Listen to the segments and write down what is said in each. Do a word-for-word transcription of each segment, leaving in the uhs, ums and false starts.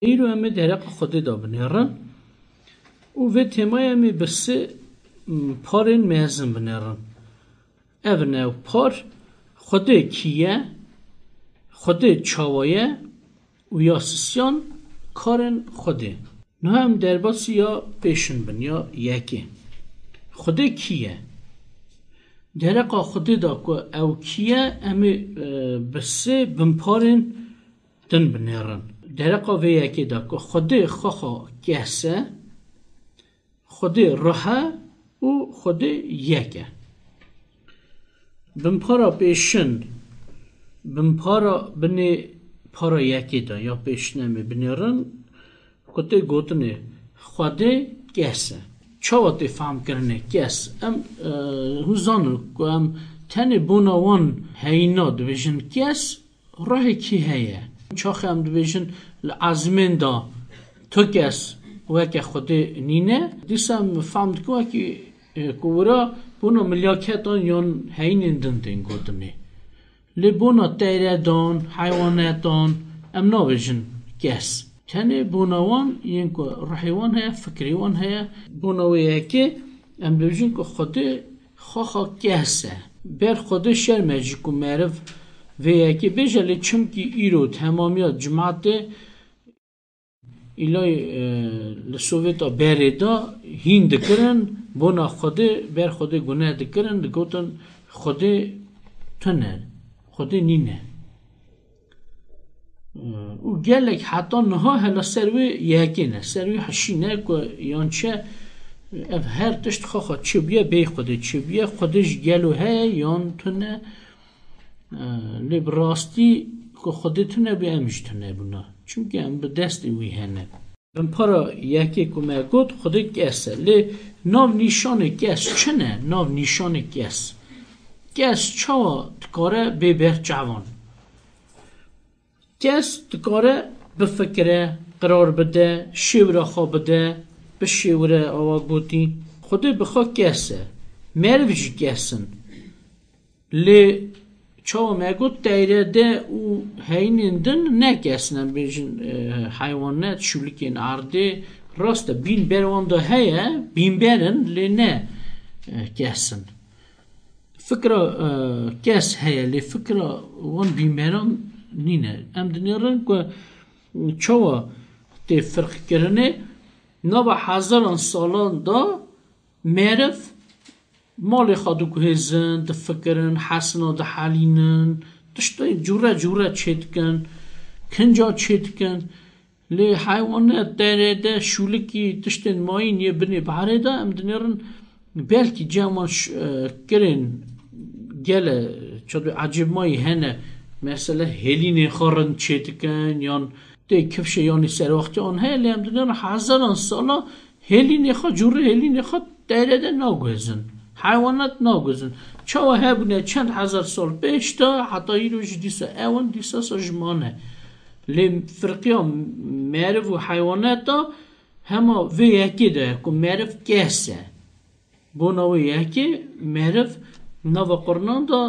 Îro em ê dereqa Xwedê de binêrin û vê têmayê em ê bi sê, m, parên mezin binêrin. Ev in ew par: Xwedê kî ye, Xwedê çawa ye û ya sisiyan karên Xwedê. Niha em derbasî ya pêşin bin, ya yekê. Xwedê kî ye? Dereqa Xwedê de ku ew kî ye, em ê, e, bi sê binparên din binêrin. Dereqa vê yekê de ku Xwedê xwexa kes e, Xwedê ruh e û Xwedê yek e. Binpara pêşin, binpara binê para yekê de ya pêşin em ê binêrin, ku tê gotinê Xwedê kes e. Çawa tê fehmkirinê kes? Em, e, hûn zanin ku em tenê bona wan heyîna dibêjin kes, ruhekî heye. Çaxê em dibêjin li ezmên de tu kes weke Xwedê nîne, dîsa em fehm dikin wekî, e, ku wira bona milyaketan yan heyînên din tên gotinê. Lê bona teyredan, heywanetan em nabêjin kes. Tenê bona wan yên ku ruhê wan heye, fikrê wan heye. Bona wê yekê em dibêjin ku Xwedê xwexa kes e. Ber Xwedê şerm e jî ku meriv vê yekê bêje, lê çimkî îro temamiya cimatê îlayê, e, li Sovêta berê de hîn dikirin, bona Xwedê, ber Xwedê gune dikirin, digotin Xwedê tune, Xwedê nîne. Û gelek heta niha hela ser wê yekê ne, ser wê hişî ne ku yan çi, ev her tişt xwexa çi bûye, bê Xwedê çi bûye, Xwedê ji gelo heye yan tune. Lê bi rastî ku Xwedê tune bû, em jî tune bûna. Çimkî em bi destê wî hene. Binpara yekê ku me got, Xwedê kes e. Lê nav nîşanê kes çi ne? Nav nîşanê kes. Kes çawa dikare bê ber çavan? Kes dikare bifikire, qirar bide, şêwira xwe bide, bişêwire, awa gotî. Xwedê bi xwe kes e. Meriv jî kes in. Lê çawa me got, teyrede û heyînên din ne kes in, em bêjin, e, heywanet, şûlikên erdê, rast e, bîn ber wan de heye, bînber in, lê ne, e, kes in. Fikra, e, kes heye, lê fikra wan bînberan nîne. Em dinêrin ku çawa tê firqkirinê, nava hezaran salan de meriv malê xwe diguhêzin, difikirin, hesina dihelînin, tiştên cûre cûre çêdikin, kinca çêdikin. Lê heywanet, derede, şûlikî, tiştên mayîn yê binê biharê de em dinêrin, belkî cem wan ş-, e, kirên gele çato ecêbmayî hene, mesele hêlînên xwe rind çêdikin, yan tê kifşê yanî serwextê wan heye, lê em dinêrin hezaran sala hêlînê xwe, cûrê hêlînê xwe derede naguhêzin. Heywanat naguhêzin. Çawa hebûne çend hezar sal pêş de, heta îro jî dîsa ew in, dîsa sa ji mane. Lê firqiya meriv û heywanata hema vê yekê de ye ku meriv kes e. Bona wê yekê meriv nava qurnan de,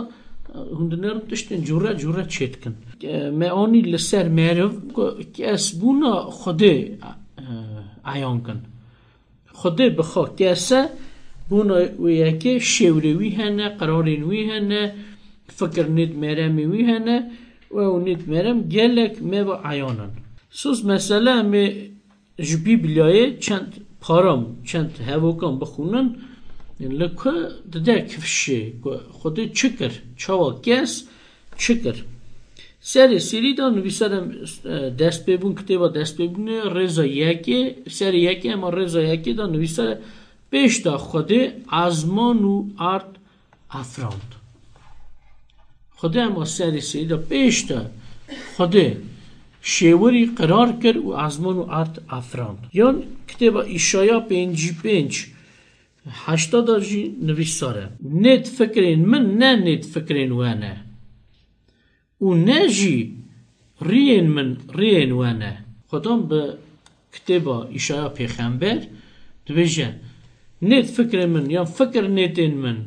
hûn dinêrin tiştên cûre cûre çêdikin. Me anî li ser meriv ku kesbûna Xwedê, e, eyan kin. Xwedê bi xwe kes e, bona wê yekê şêwrê wî hene, qirarên wî hene, fikir nêt meremê wî hene û ew nêt merem gelek me ve eyan in. Soz mesele em ê ji Bîblyayê çend param, çend hevokan bixwînin, li ku dide kifşê ku Xwedê çi kir, çawa kes çi kir. Serê sêrî de nivîsar em, e, destpêbûn, kitêba destpêbûnê rêza yekê, serê yekê hema rêza yekê de nivîsar e, pêş de Xwedê ezman û erd afirand. Xwedê hema serê sêrî de pêş de Xwedê şêwirî qirar kir û ezman û erd afirand. Yan kitêba Îşaya pêncî pênc, heşta de jî nivîsar e. Nêt fikrên min ne nêt fikrên we ne. Û ne jî riyên min riyên we ne. Xwedan bi kitêba Îşaya pêxember dibêje, nêt fikrê min yan fikir nêtên min,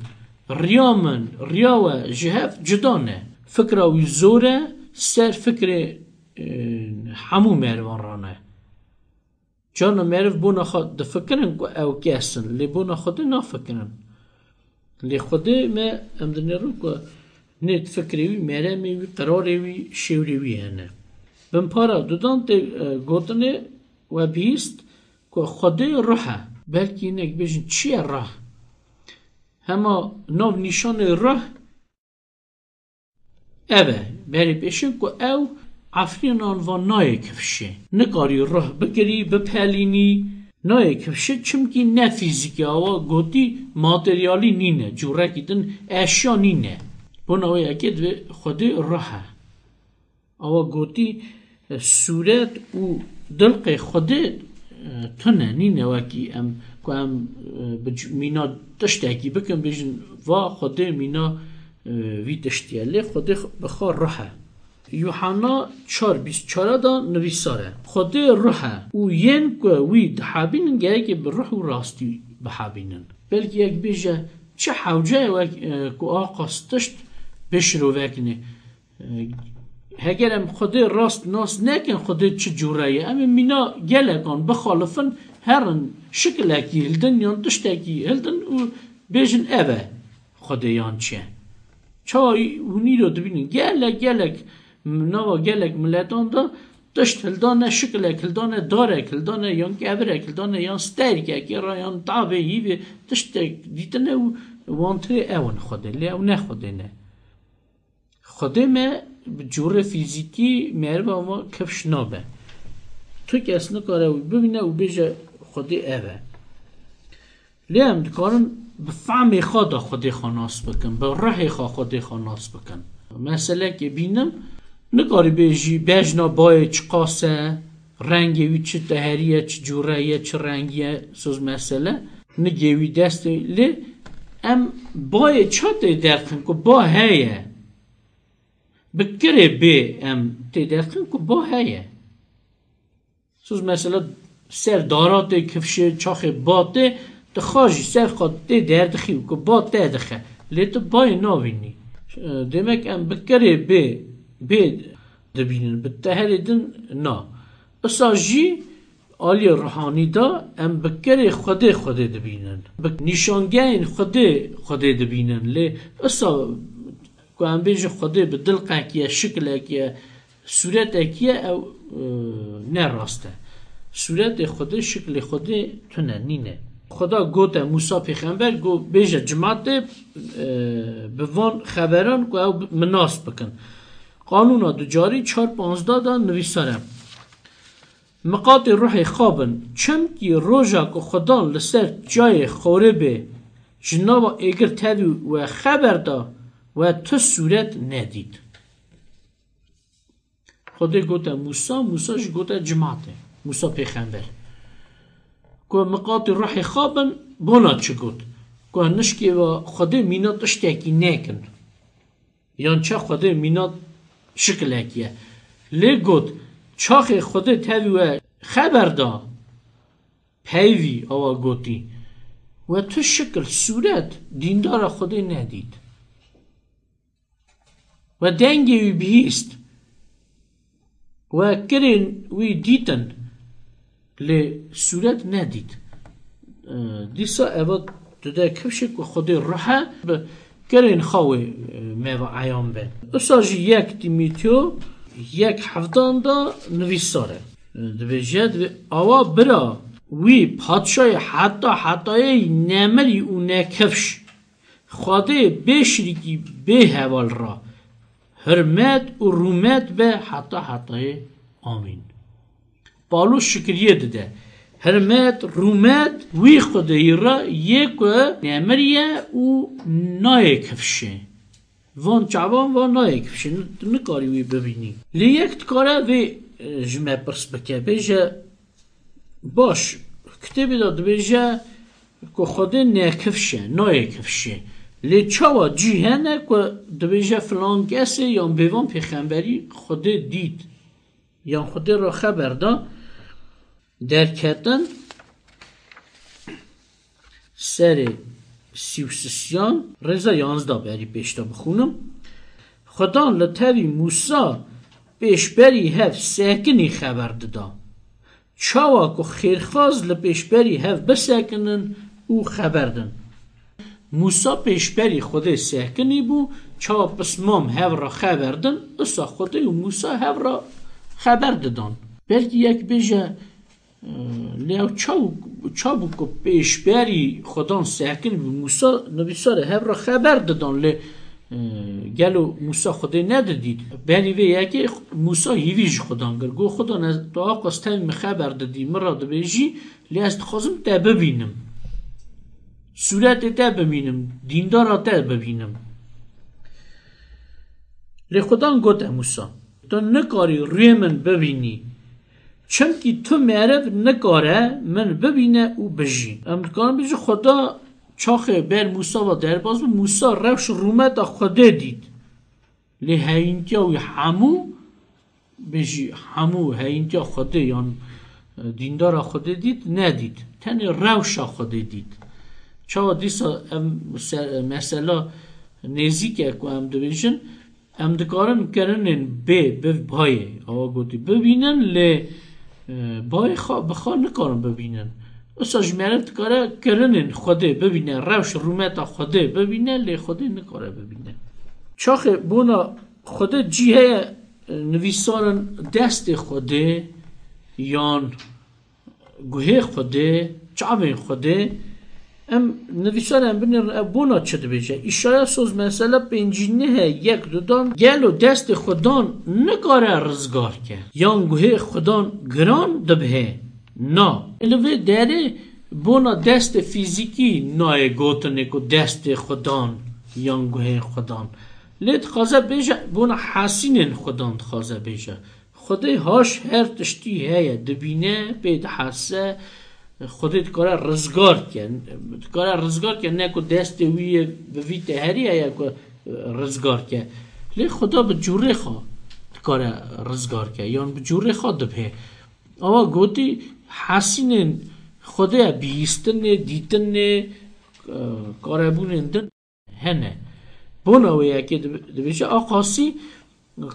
riya min, riya we ji hev cuda ne. Fikra wî zor e, ser fikrê, e, hemû merivan re ne. Carna meriv bona xwe difikirin ku ew kes in, lê bona Xwedê nafikirin. Lê Xwedê me, em dinêrin ku nêt fikrê wî, meremê wî, qerarê wî, şêwrê wî hene. Binpara dudan tê, e, gotinê we bihîst ku Xwedê ruh e. Belkî hinek bêjin, çi ye ruh? Hema nav nîşanê ruh ev e. Berê pêşin ku ew efrînan va nayê kifşê. Nikarî ruh bigirî, bipelînî, nayê kifşê, çimkî ne fîzîk e, awa gotî materyalî nîne, cûrekî din eşya nîne. Bona wê yekê divê Xwedê ruh e. Awa gotî, e, sûret û dilqê Xwedê, e, tune nîne wekî em, ku em, e, bi c-, mîna tiştekî bikin, bêjin, va Xwedê mîna, e, vî tiştî ye. Lê Xwedê x-, bi xwe ruh e. Yuhanna çar bîst çar de nivîsar e. Xwedê ruh e û yên ku wî dihebînin, gerekê bi ruh û rastî bihebînin. Belkî yek bêje, çi hewce ye wek, e, ku a qas tişt bê şirovekinê? Heger em Xwedê rast nas nekin, Xwedê çi cûre ye, em ê mîna gelekan bixalifin, herin şikilekî hildin yan tiştekî hildin û bêjin, ev e Xwedê yan çi ye. Çawa hûn îro dibînin? Gelek, gelek, nava gelek miletan de tişt hildane, şikilek hildane, darek hildane, yan kevirek hildane, yan sterkekê re, yan tavê hîvê tiştek dîtine û wan tirê ew in Xwedê. Lê ew ne Xwedê ne. Xwedê me bi cûrê fîzîkî meriva me kifş nabe. Tu kes nikare wî bibîne û bêje, Xwedê ev e. Lê em dikarin bi fehmê xwe de Xwedê xwe nas bikin, bi ruhê xwe Xwedê xwe nas bikin. Meselekê bînim, nikarî bêjî bejna bayê çiqas e, rengê wî çi teherî ye, çi cûre ye, çi rengî ye, soz mesele, nigê wî destê, lê em bayê ça tê derxin ku ba heye. Bi kirê bê em tê derxin ku ba heye. Soz mesela ser dara tê kifşê, çaxê ba tê, tu xajî ser xwe tê derdixî û ku ba te dixe. Lê tu bayê navînî. E, demek em bi kirê bê, bê dibînin, bi teherê din na. Isa jî aliyê ruhanî de em bi kirê Xwedê Xwedê dibînin. Bi nîşangehên Xwedê Xwedê dibînin. Lê isa ku em bêjin Xwedê bi dilqekî ye, şikilekî ye, sûretekî ye, ew, e, ne rast e. Sûretê Xwedê, şiklê Xwedê tune nîne. Xweda gote Mûsa pêxember, got, bêje cimatê, e, bi van xeberan ku ew bi-, min nas bikin. Qanûna ducarî çar panzdeh de nivîsar e. Miqatê ruhê xwe bin, çimkî roja ku Xudan li ser çiyayê Xoribê ji nava êgir tevî we xeber da, we tu sûret nedît. Xwedê gote Mûsa, Mûsa jî gote cimatê, Mûsa pêxember. Ku miqatê ruhê xwe bin, bona çi got? Ku nişkê we Xwedê mîna tiştekî nekin. Yan çax Xwedê mîna şikilekî ye. Lê got, çaxê Xwedê tevî we xeber da, peyvî awa gotî, we tu şikil, sûret, dîndara Xwedê nedît. We dengê wî bihîst. We kirên wî dîtin, lê sûret nedît. E, dîsa eva tu de kifşê ku Xwedê ruh e, bi kirên xwe wê, e, me ve eyan be. Usa jî yek Tîmoteo yek hevdan de nivîsar e. E, dibêje, dibê, awa bira wî padşayê heta hetayê nemirî û nekifş. Xwedê bê şirîkî bê heval ra hurmet û rûmet be heta hetayê. Amîn. Pawlos şikiriyê dide. Hurmet, rûmet wî Xwedêyî ra yê ku nemiriye û nayê kifşê. Van çavan va nayê kifşê, ni-, tu nikarî wî bibînî. Lê yek dikare vê, e, ji me pirs bike, bêje, baş, kitêbê de dibêje ku Xwedê ne kifş e, nayê kifşê. Lê çawa cî hene ku dibêje filan kesê yan bêvan pêxemberî Xwedê dît, yan Xwedê re xeber da, Derketin serê sî û sisiyan, rêza yanzda berî pêş de bixûnim. Xudan li tevî Mûsa pêşberî hev sekinî xeber dida. Çawa ku xêrxaz li pêşberî hev bisekinin û xeber din. Mûsa pêşberî Xwedê sekinî bû, çawa pismam hev re xeber din, usa Xwedê û Mûsa hev re xeber didan. Belkî yek bêje, e, lê ew çaw-, çabû ku pêşberî Xwedan sekinî bû, Mûsa nivîsarê hev re xeber didan, lê, e, gelo Mûsa Xwedê nedidît? Berî vê yekê Mûsa hîvî ji Xwedan kir. Got, Xwedan, ez tu aqas tevî min xeber didî, min re dibêjî, lê ez dixwazim te bibînim. Sûretê te bibînim, dîndara te bibînim. Lê Xudan gote Mûsa, tu nikarî rûyê min bibînî. Çimkî tu meriv nikare min bibîne û bijî. Em dikarin bijî Xuda çaxê ber Mûsa ve derbas bû, Mûsa rewş rûmeta Xwedê dît. Lê heyîntiya wî hemû, bêjî hemû heyîntiya Xwedê yan, e, dîndara Xwedê dît, nedît. Tenê rewşa Xwedê dît. Çawa dîsa ev se-, mesela nêzîk e ku em dibêjin, em dikarin kirinên bê bi bayê, awa gotî, bibînin, lê, e, bayê xwe, bi xwe nikarin bibînin. Usa ji meriv dikare kirinên Xwedê bibîne, rewş rûmeta Xwedê bibîne, lê Xwedê nikare bibîne. Çaxê bona Xwedê cî heye, e, nivîsarin destê Xwedê yan guhê Xwedê, çavên Xwedê, em nivîsar em binêrin, ev bona çi dibêje? Îşaya soz mesela pêncî neh e yek dudan, gelo destê Xwedan nikare rizgar ke? Yan guhê Xwedan giran dibihê? Na. Li vê derê bona destê fîzîkî nayê gotinê ku destê Xwedan yan guhê Xwedan. Lê dixwaze bêje, bona hesînên Xwedan dixwaze bêje. Xwedê haş her tiştî heye, dibîne, pê dihese, Xwedê dikare rizgar ke. Dikare rizgar ke, ne ku destê wî yê bi vî teherî heye ku, e, rizgar ke. Lê Xweda bi cûrê xwe dikare rizgar ke, yan bi cûrê xwe dibê. Awa gotî, hesînên Xwedê ye, bihîstinê, dîtinê, e, karebûnên din hene. Bona wê yekê dib-, dibêje, a qasî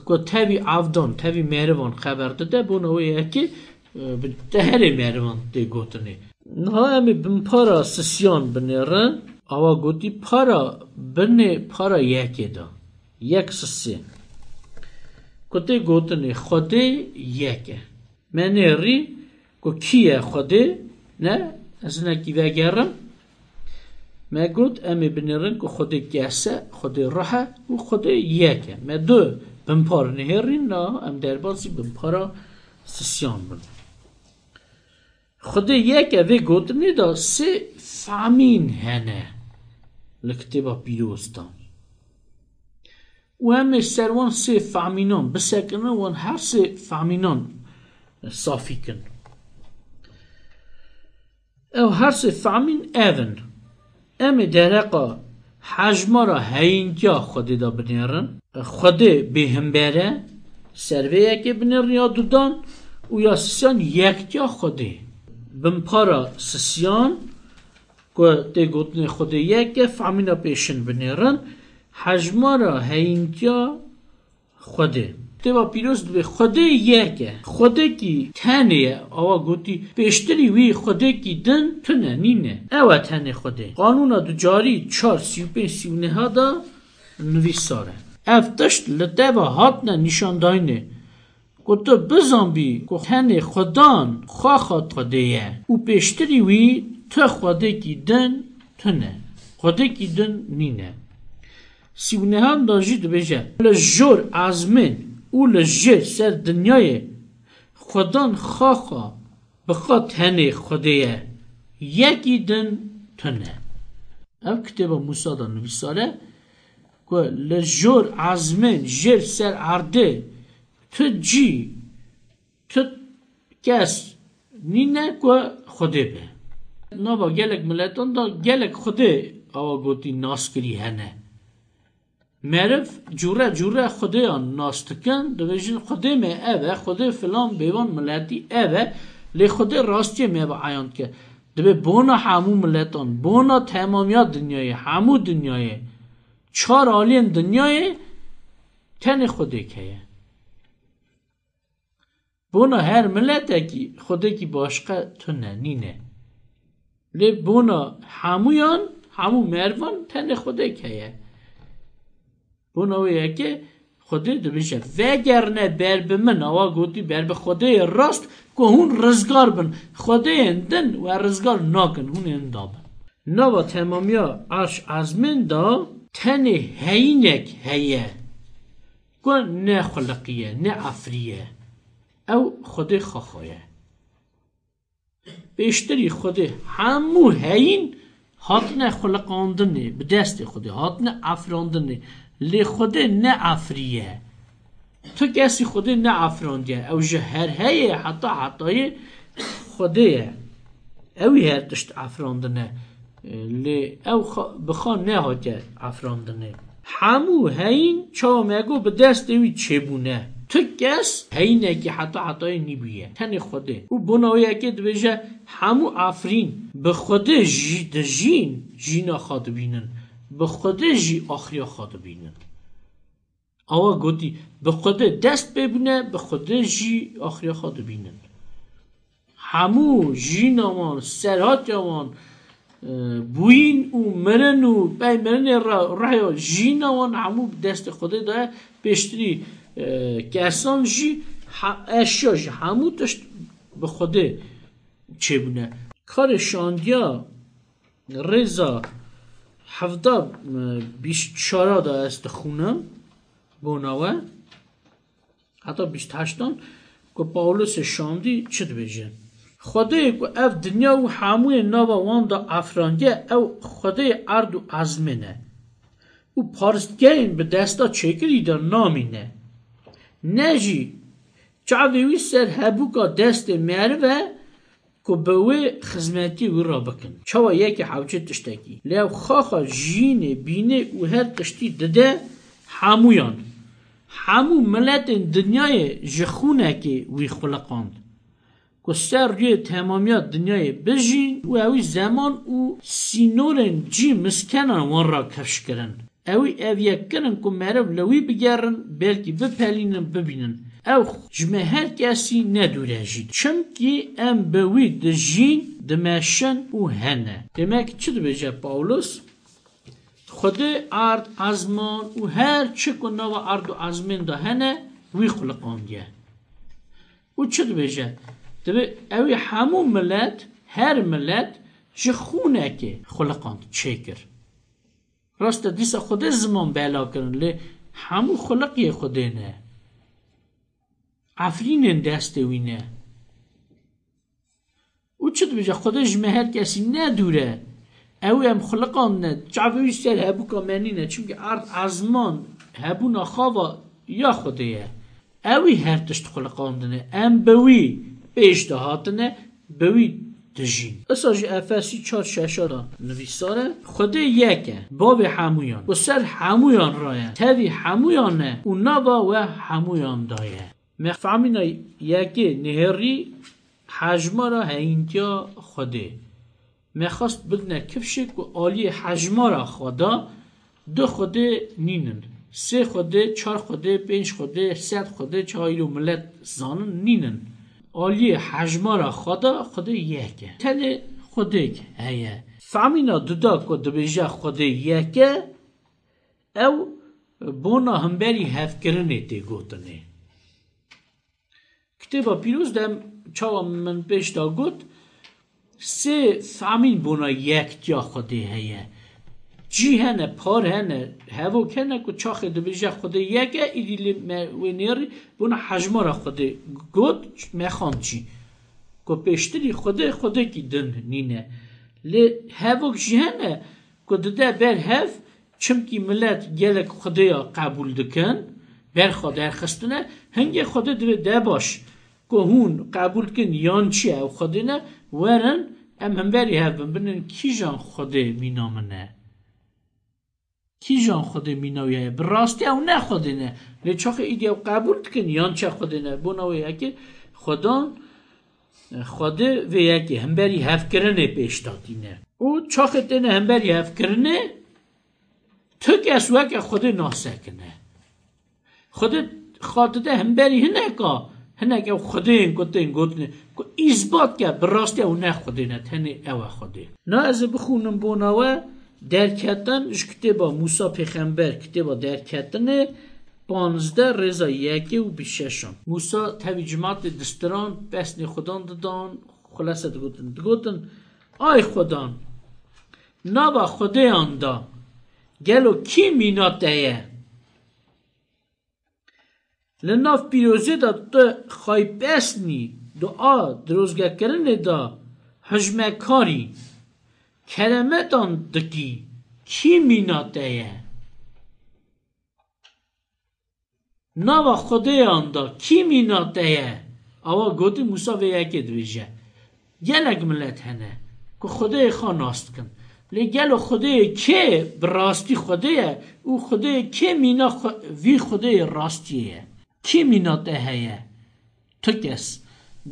ku tevî avdan, tevî merivan xeber dide, bona wê yekê, e, bi teherê merivan tê gotinê. Niha em ê binpara sisiyan binêrin. Awa gotî, para binê para yekê de. Yek sisê. Ku tê gotinê Xwedê yek e. Me nêrî ku kî ye Xwedê? Ne, ez hinekî vegerim. Me got, em ê binêrin ku Xwedê kes e, Xwedê ruh e û Xwedê yek e. Me du binpar nihêrîn, na em derbasî binpara sisiyan bin. Xwedê yek e, vê gotinê de sê famîn hene li Kitêba Pîroz de. Û em ê ser wan sê famînan bisekinin, wan her sê famînan safî kin. Ew her sê famîn ev in. Em ê dereqa hejmara heyîntiya Xwedê de binêrin. Xwedê bêhimber e, ser vê yekê binêrin ya dudan û ya sisiyan yektiya Xwedê. Binpara sisiyan ku tê gotinê Xwedê yek e, famîna pêşin binêrin, hejmara heyîntiya Xwedê. Kitêba Pîroz dibê Xwedê yek e. Xwedekî tenê ye. Awa gotî, pêştirî wî Xwedekî din tune, nîne. Ew e tenê Xwedê. Qanûna ducarî çar sî û pênc sî û neh de nivîsar e. Ev tişt li te ve hatine nîşandayînê. Ku tu bizanbî ku tenê Xudan xwexa Xwedê ye û pêştirî wî tu Xwedekî din tune, Xwedekî din nîne. Sî û nehan de jî dibêje, li jor ezmên û li jêr ser dinyayê Xudan xwexa bi xwe tenê Xwedê ye, yekî din tune. Ev kitêba Mûsa de nivîsar e ku li jor ezmên jêr ser erdê tu cî, tu kes nîne ku Xwedê be. Nava gelek miletan de gelek Xwedê awa gotî naskirî hene. Meriv cûre cûre Xwedêyan nas dikin, dibêjin, Xwedê me ev e, Xwedê filan bêvan miletî ev e, lê Xwedê rastiyê me ve eyan dike. Dibê bona hemû miletan, bona temamiya dinyayê, hemû dinyayê, çar aliyên dinyayê tenê Xwedêk heye. Bona her miletekî xwedekî başqe tune nîne. Lê bona hemûyan, hemû mervan tenê xwedek heye. Bona wê yekê Xwedê dibêje, vegerine ber bi min, awa gotî ber bi Xwedêyê rast ku hûn rizgar bin. Xwedêyên din we rizgar nakin, hûn ê winda bin. Nava temamiya arş ezmên de tenê heyînek heye ku ne xuliqiye, ne efriye. Ew Xwedê Xaxa ye. Pêştirî Xwedê hemû heyîn hatine xuliqandinê, bi destê Xwedê hatine efrandinê. Lê Xwedê ne efriye. Tu kesî Xwedê ne efrandiye. Ew ji her heyê heta hetayê Xwedê ye. Ewî her tişt efrandine. Lê ew xa-, bi xwe nehatiye afirandinê. Hemû heyîn çawa me got bi destê wî çêbûne. Tu kes heyînekî heta hetayê nîbûye. Tenê Xwedê. Û bona wê yekê dibêje, hemû afirîn bi Xwedê jî dijîn, jîna xwe dibînin. Bi Xwedê jî axiriya xwe dibînin. Awa gotî, bi Xwedê dest pê bûne, bi Xwedê jî axiriya xwe dibînin. Hemû jîna wan, serhatiya wan, e, bûyîn û mirin û pey mirinê re, rehya jîna wan hemû bi destê Xwedê de ye. Pêştirî, e, kesan jî, he-, eşya jî, hemû tişt bi Xwedê çêbûne. Karê şandiya rêza hevda, e, bîst çara de ez dixwînim, bona we. Heta bîst heştan ku Pawlosê şandî çi dibêje? Xwedê ku ev dinya û hemûyê nava wan de afrandiye, ew Xwedê erd û ezmên e. Û parstgehên bi desta çêkirî de namîne. Ne jî çavê wî ser hebûka destê meriv e, ku bi wê xizmetî wî re bikin. Çawa yekê hewce tiştekî. Lê ew xaxa jînê, bînê û her tiştî dide hemûyan. Hemû miletên dinyayê ji xûnekê wî xuliqand. Ku ser rûyê temamiya dinyayê bijîn û ewî zeman û sînorên cî miskenan wan re kifş kirin. Ewî ev yek kirin ku meriv li wî bigerin, belkî bipelînin, bibînin. Ew ji me her kesî ne dûr e jî. Çimkî em bi wî dijîn, dimeşin û hene. Demek çi dibêje Pawlos? Xwedê erd, ezman û her çi ku nava erd û ezmên de hene, wî xuliqandiye. Û çi dibêje? Dibê ewî hemû milet, her milet ji xûnekê xuliqand, çêkir. Rast e, dîsa Xwedê ziman bela kirin, lê hemû xuliqiyê Xwedê ne. Efrînên destê wî ne. Û çi dibêje? Xwedê ji me her kesî ne dûr e. Ew em xuliqandine, çavê wî ser hebûka me nîne. Çimkî erd, ezman hebûna xava ya Xwedê ye. Ewî her tişt xuliqandine. Em bi wî pêş de hatine, bi wî dijîn. Isa ji Efesî çar şeşa de nivîsar e, Xwedê yek e, bavê hemûyan, ku ser hemûyan re ye, tevî hemûyan e û nava we hemûyan daye. Me femîna yekê nihêrî hejmara heyîntiya Xwedê. Me xwest bidine kifşê ku aliyê hejmara xwe de du Xwedê nînin. Sê Xwedê, çar Xwedê, pênc Xwedê, sed Xwedê, çawa îro milet zanin, nînin. Aliyê hejmara xwe de Xwedê yek e. Tenê Xwedêk heye. Femîna duda ku dibêje Xwedê yek e, ew bona hemberî hevkirinê tê gotinê. Kitêba Pîroz de em, çawa min pêş de got, sê femîn bona yektiya Xwedê heye. Cî hene, par hene, hevok hene ku çaxê dibêje Xwedê yek e, îdî lê me wê nêrî bona hejmara Xwedê got, me xwend jî. Ku pêştirî Xwedê, Xwedêkî din nîne. Lê hevok jî hene ku dide ber hev, çimkî milet gelek Xwedêya qebûl dikin, ber xwe derxistine, hingê Xwedê divê de baş, ku hûn qebûl dikin yan çi ew Xwedê ne, werin em hemberî hev bin, binin kîjan Xwedê mîna min e? Kîjan Xwedê mîna wî heye? Bi rastî ew ne Xwedê ne. Lê çaxê îdî ew qebûl dikin yan çi Xwedê ne? Bona wê yekê Xwedan, Xwedê vê yekê hemberî hevkirinê pêş de tîne. Û çaxê têne hemberî hevkirinê, tu kes weke Xwedê nasekine. Xwedê xwe dide hemberî hineka Hinek ew xwedêyên ku tên gotinê, ku îsbat ke bi rastî ew ne xwedê ne, tenê ew e xwedê. Na ez ê bixwînim bona we, Derketin ji kitêba Mûsa Pêxember, kitêba Derketinê, panzdeh rêza yekê û bîst şeşan. Mûsa tevî cimatê distiran, pesnê xwedan didan, xulese digotin. Digotin, Ay xwedan, nava xwedêyan da, gelo kî mîna te ye? Li nav pîrozê de tu xaypesnî, dua, dirozgekirinê de hijmekarî, keremetan dikî, kî mîna te ye? Nava xwedêyan de kî mîna te ye? Awa gotî Mûsa vê yekê dibêje. Gelek milet hene ku Xwedêyê xwe nas dikin. Lê gelo Xwedêyê kê bi rastî Xwedê ye û Xwedêyê kê mîna xwe-, vî Xwedêyê rastiyê ye? Kî mîna te heye? Tu kes.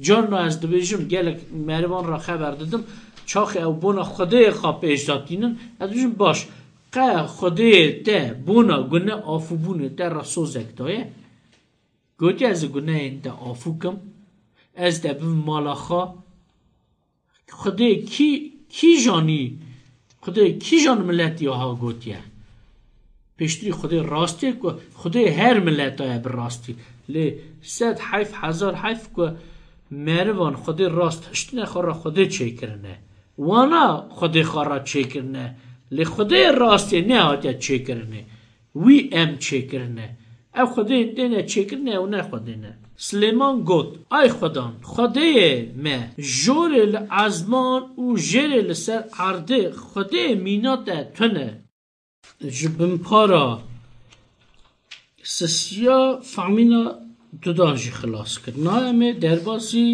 Carna ez dibêjim, gelek merivan re xeber didim, çaxê ew bona Xwedêyê xwe pêş de tînin, ez dibêjim, baş, qe Xwedêyê te bona gune afûbûnê te re sozek daye? Gotiye, ez ê gunehên te afû kim, ez te bibim mala xwe. Xwedê kî, kîjan î, Xwedê kîjan miletî aha gotiye? Piştî Xwedê rastî ye ku Xwedê her mileta ye bi rastî. Lê sed heyf, hezar heyf ku merivan Xwedê rast hiştine xwe re Xwedê çêkirine. Wana Xwedê xwe re çêkirine. Lê Xwedê rastî ye nehatiye çêkirinê. Wî em çêkirine. Ev xwedê têne çêkirine, ew ne xwedê ne. Silêman got, Ay xwedan, xwedêyê me, jorê li ezman û jêrê li ser erdê, xwedêyê mîna te tune. Ji binpara sisiya famîna dudan jî xilas kir. Na em ê derbasî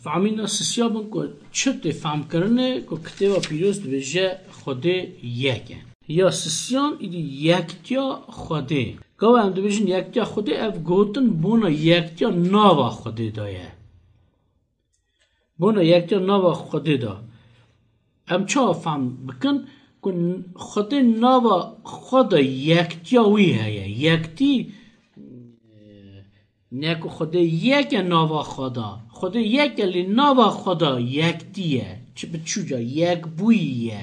Famîna sisiya bin ku çi tê femkirinê ku Kitêba Pîroz dibêje Xwedê yek e. Ya sisiyan îdî yektiya Xwedê. Gava em dibêjin yektiya Xwedê, ev gotin bona yektiya nava Xwedê de ye. Bona yektiya nava Xwedê de. Em çawa fam bikin ku Xwedê nava xwe de yektiya wî heye? Yektî, Ne ku Xwedê yek e nava xwe de. Xwedê yek e, lê nava xwe de yektî ye. Çi bi çûca yekbûyî ye.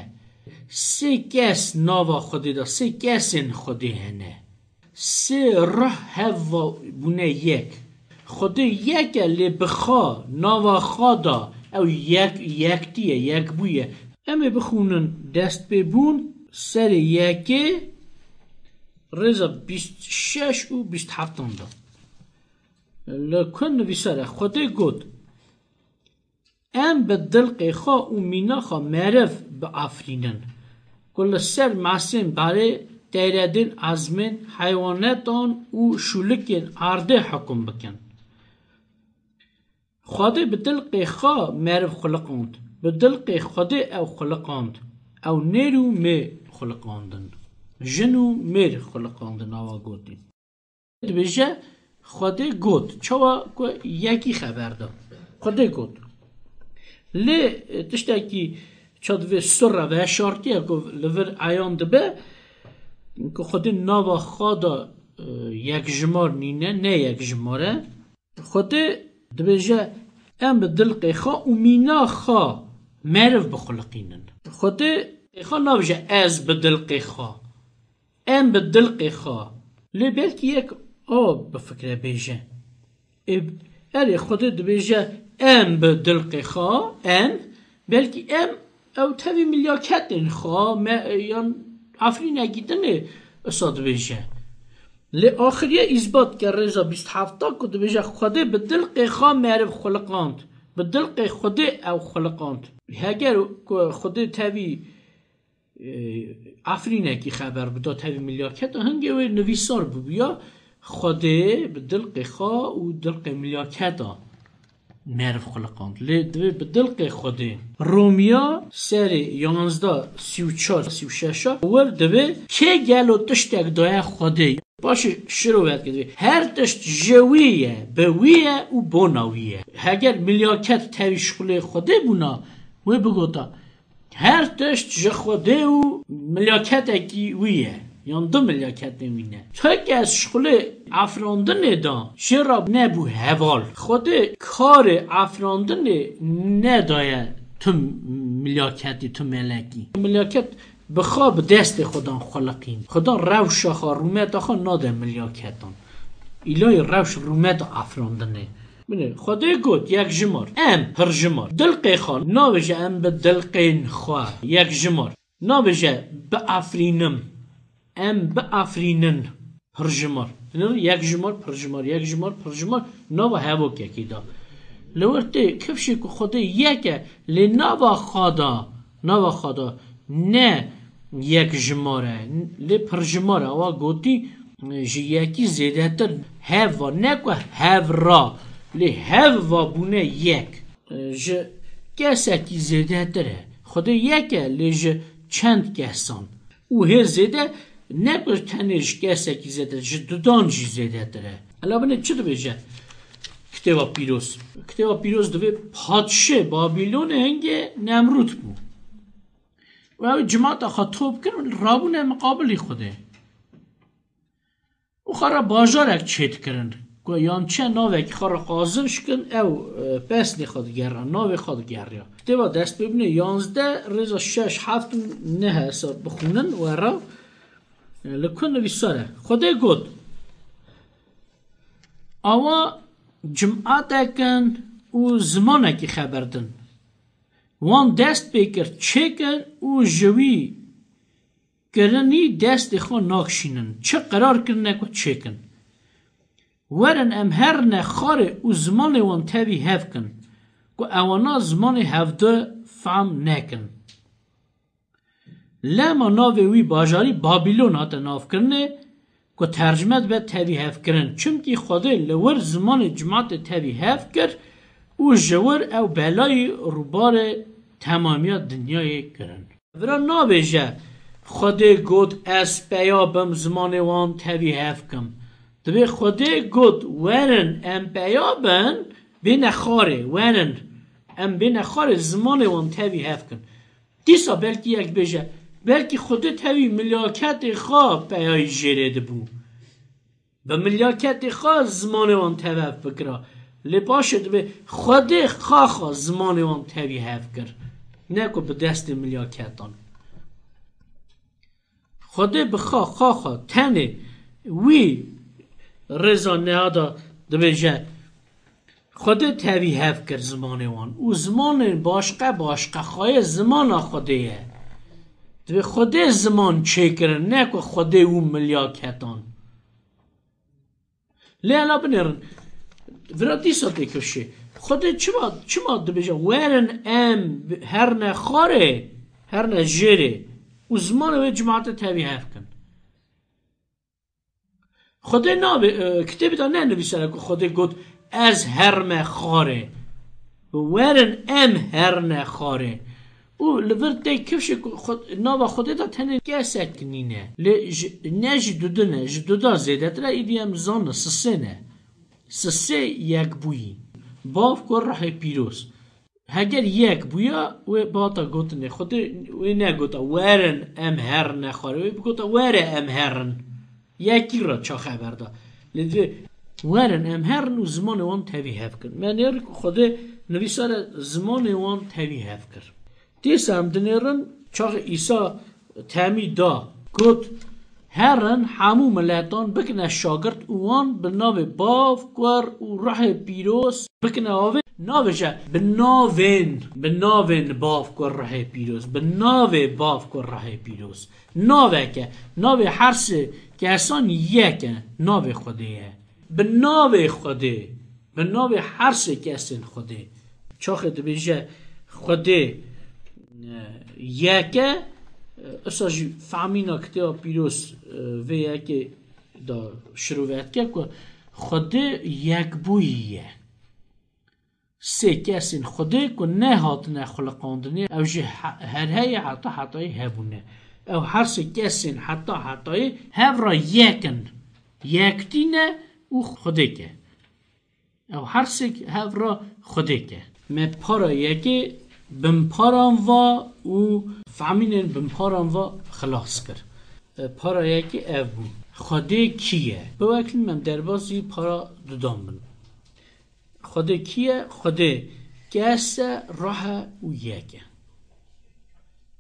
Sê kes nava Xwedê de, sê kesên Xwedê hene. Sê ruh hev va bûne yek. Xwedê yek e, lê bi xwe, nava xwe de ew yek, yektî ye, yekbûyî ye. Em ê bixwînin destpêbûn serê yekê rêza bîst şeş û bîst heftan de. Li ku nivîsar e, Xwedê got, Em bi dilqê xwe û mîna xwe meriv biafirînin, ku li ser mesên berê, teyredên ezmên, heywanetan û şûlikên erdê hukum bikin. Xwedê bi dilqê xwe meriv xuliqand. Bi dilqê Xwedê ew xuliqand. Ew nêr û mêr xuliqandin. Jin û mêr xuliqandin, awa gotî. Dibêje, Xwedê got. Çawa ku yekî xeber da. Xwedê got. Lê, e, tiştekî ça divê sirre veşartiye ku li vir eyan dibe, ku Xwedê nava xwe de, e, yekjimar nîne, ne yekjimar e. Xwedê dibêje, Em bi dilqê xwe û mîna xwe meriv bixuliqînin. Xwedê xwe nabêje, Ez bi dilqê xwe. Em bi dilqê xwe. Lê belkî yek a bifikre bêje. Ê, erê, Xwedê dibêje, Em bi dilqê xwe, em, belkî em, ew tevî milyaketên xwe, me, yan efrînekî dinê isa dibêje. Lê axiriye îsbat ke rêza bîst heft ku dibêje, Xwedê bi dilqê xwe meriv xuliqand. Bi dilqê Xwedê ew xuliqand. Heger ku Xwedê tevî, e, efrînekî xeber bida, tevî milyaketa, hingê wê nivîsar bibûya, Xwedê bi dilqê xwe û dilqê milyaketa meriv xuliqand. Lê divê bi dilqê Xwedê. Romiya serê yanzdeh, sî û çar, sî û şeş a wir divê, kê gelo tiştek daye Xwedê? Paşê şiro vedike divê. Her tişt ji wî ye, bi wî ye û bona wî ye. Heger milyaket tevî şixulê Xwedê bûna, wê bigota, Her tişt ji Xwedê û milyaketekî wî ye. Yan du milyaketên wî ne. Tu kes şixulê afirandinê da, jê re nebû heval. Xwedê karê afirandinê nedaye tu milyaketî, tu melekî. Milyaket bi xwe bi destê xwe dan xuliqîn. Xwe dan rewşa xwe, rûmeta xwe nade milyaketan. Îlayê rewş rûmeta afirandinê. Binê, Xwedê got, yek jimar. Em, pir jimar. Dilqê xwe, nabêje em bi dilqên xwe, yek jimar. Nabêje, biafrînim. Em biafrînin. Pir jimar. Binê, yek jimar, pir jimar, yek jimar, pir jimar. Nava hevokekî da. Li wir tê kifşê ku Xwedê yek e, lê nava xwe da, nava xwe da ne yek jimar e, lê pir jimar e. Awa gotî, ji yekî zêdetir hev va, ne ku hev ra, lê hev va bûne yek. Ji kesekî zêdetir e. Xwedê yek e, lê ji çend kesan. Û hê zêde ne ku tenê ji kesekî zêdetir, ji dudan jî zêdetir e. Ela binê çi dibêje Kitêba Pîroz? Kitêba Pîroz divê padşê Babilonê hingê Nemrûd bû. Û ew cimata xwe top kir û rabûne miqabilî Xwedê. Û xwe re bajarek çêdikirin, ku yan çi navekî xwe re qaziş kin, ew, e, pesnê xwe digera, navê xwe digeriya. Kitêba Destpêbûnê yanzdeh rêza şeş, heft û neh hesab bixwînin we re, e, li ku nivîsar e. Xwedê got, Awa cimatek in û zimanekî xeber din. Wan dest pê kir çêkin û ji wî kirinî destê xwe nakşînin. Çi qerar kirine ku çêkin. Werin em herine xwarê û zimanê wan tevî hev kin, ku ewana zimanê hevdu fam nekin. Lema navê wî bajarî Babilon hate navkirinê, ku tercime dibe tevî hevkirin. Çimkî Xwedê li wir zimanê cimatê tevî hev kir û ji wir ew belayî rûbarê temamiya dinyayê kirin. Vira nabêje, Xwedê got, ez peya bim zimanê wan tevî hev kim. Divê Xwedê got, werin em peya bin, bêne xwarê, werin em bêne xwarê zimanê wan tevî hev kin. Dîsa belkî yek bêje, belkî Xwedê tevî milyaketê xwe peyayî jêrê dibû. Bi milyaketê xwe zimanê wan tev hev bikira. Lê paşê dibê Xwedê xaxa zimanê wan tevî hev kir. Ne ku bi destê milyaketan. Xwedê bi xa, xaxa, tenê wî rêza neha da dibêje, Xwedê tevî hev kir zimanê wan. Û zimanên başqe, başqe xayê zimana Xwedê ye. Divê Xwedê ziman çêkirin, ne ku Xwedê û milyaketan. Lê ela binêrin. Vira dîsa tê kifşê. Xwedê çima, çima dibêje, werin em herne xwarê, herne jêrê û zimanê wê cimatê tevî hev kin. Xwedê nabê, e, kitêbê de ne nivîsare ku Xwedê got, ez herme xwarê. Werin em herne xwarê. Û li vir tê kifşê ku Xwe-, nava Xwedê de tenê kesek nîne. Lê ji, ne ji dudin e, ji duda zêdetir e, îdî em zanin, sisê ne. Sisê yekbûyî. Bav ku Ruhê Pîroz. Heger yek bûya, wê bihata gotinê. Xwedê wê negota, werin em herine xwarê. Wê bigota, were em herin. Yekî re çax xeber da. Lê divê, werin em herin û zimanê wan tevî hev kin. Me nêr ku Xwedê nivîsare zimanê wan tevî hev kir. Dîsa em dinêrin, çaxê Îsa temî da, got, herin hemû miletan bikine şagirt û wan bi navê Bav, Kur û Ruhê Pîroz bikine avê. Navêje, bi navên, bi navên Bav, Kur, Ruhê Pîroz, bi navê Bav, Kur, Ruhê Pîroz. Naveke, navê her sê kesan yek e, navê Xwedê ye. Bi navê Xwedê, bi navê her sê kesên Xwedê. Çaxê dibêje Xwedê, e, yek e, e, isa jî fehmîna Kitêba Pîroz, e, vê yekê de şirove dike ku Xwedê yekbûyî ye. Sê kesên Xwedê ku nehatine xuliqandinê, ew jî he-, her heye heta hetayê hebûne. Ew her sê kesên heta hetayê hev re yek in. Yektî ne û Xwedêk e. Ew her sê hev re Xwedêk e. Me para yekê binparan va û fehmînên binparan va xilas kir. E, para yekê ev bû. Xwedê kî ye? Biwekilin em derbasî para dudan bin. Xwedê kî ye? Xwedê kes e, roh e û yek e.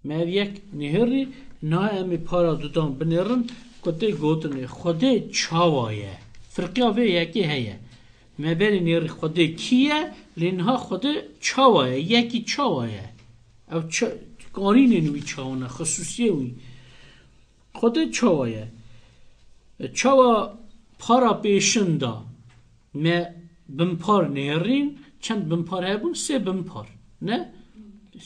Me ev yek nihêrî, niha em ê para dudan binêrin ku tê gotinê Xwedê çawa ye? Firqiya vê yekê heye. Me berê nêrî Xwedê kî ye, lê niha Xwedê çawa ye? Yekî çawa ye? Ew çi, karînên wî çawa ne? Xisûsiyê wî. Xwedê çawa ye? Çawa para pêşin da? Me binpar nêrîn, çend binpar hebûn? Sê binpar. Ne?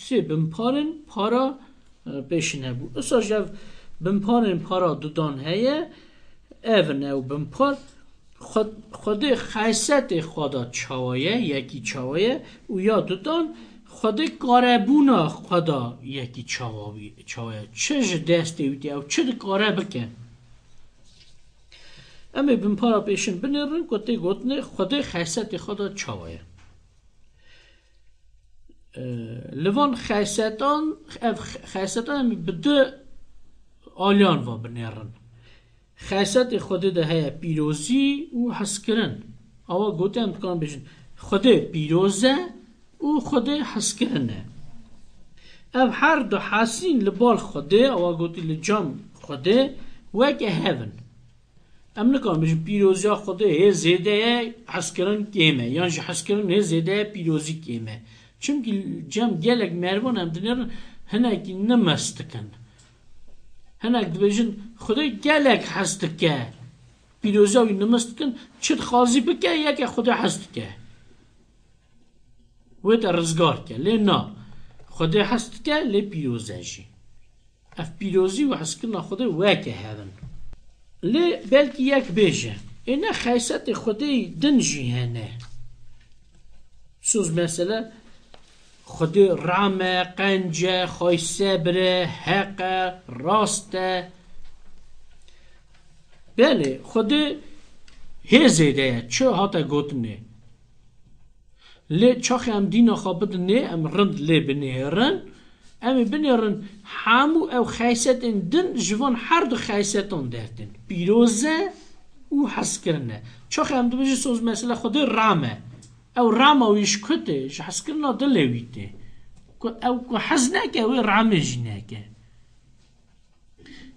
Sê binparên para, e, pêşin hebû. Usa ji ev binparên para dudan heye, ev in ew binpar. Xwe-, Xwedê xesetê xwe da çawa ye, yekî çawa ye û ya dudan Xwedê karebûna xwe da yekî çawa wî, çawa ye. Çi ji destê wî tê ew çi dikare bike? Em ê binpara pêşin binêrin ku tê gotinê Xwedê xesetê xwe da çawa ye. E, li van xesetan, ev xesetan em bi du aliyan va binêrin. Xesetê Xwedê de heye pîrozî û hezkirin. Awa gotin em dikarin bêjin, Xwedê pîroz e û Xwedê hezkirin e. Ev her du hesîn li bal Xwedê, awa gotî li cem Xwedê, weke hev in. Em nikarin bêjin pîroziya Xwedê hê zêde ye, hezkirin kêm e, yan jî hezkirin hê zêde ye, pîrozî kêm e. Çimkî cem gelek merivan em dinêrin hinekî nimist dikin. Hinek dibêjin, Xwedê gelek hez dike. Pîroziya wî nimist dikin, çi dixwazî bike, yeke Xwedê hez dike. Wê te rizgar ke. Lê na. Xwedê hez dike, lê pîroz e jî. Ev pîrozî û hezkirina Xwedê weke hev in. Lê belkî yek bêje, ê ne xeysetê Xwedê din jî hene. Soz mesela, Xwedê ram e, qenc e, xaysebir e, heq e, rast e. Belê, Xwedê hê zêde ye, çi hate gotinê. Lê çaxê em dîna xwe bidinê, em rind lê binêrin, em ê binêrin hemû ew xeysetên din ji van her du xeysetan dertên. Pîroz e û hezkirin e. Çaxê em dibêjin soz mesela Xwedê ram e. Ew rama wî ji ku tê? Ji hezkirina dilê wî tê. Ku ew ku hez neke, wê ramê jî neke.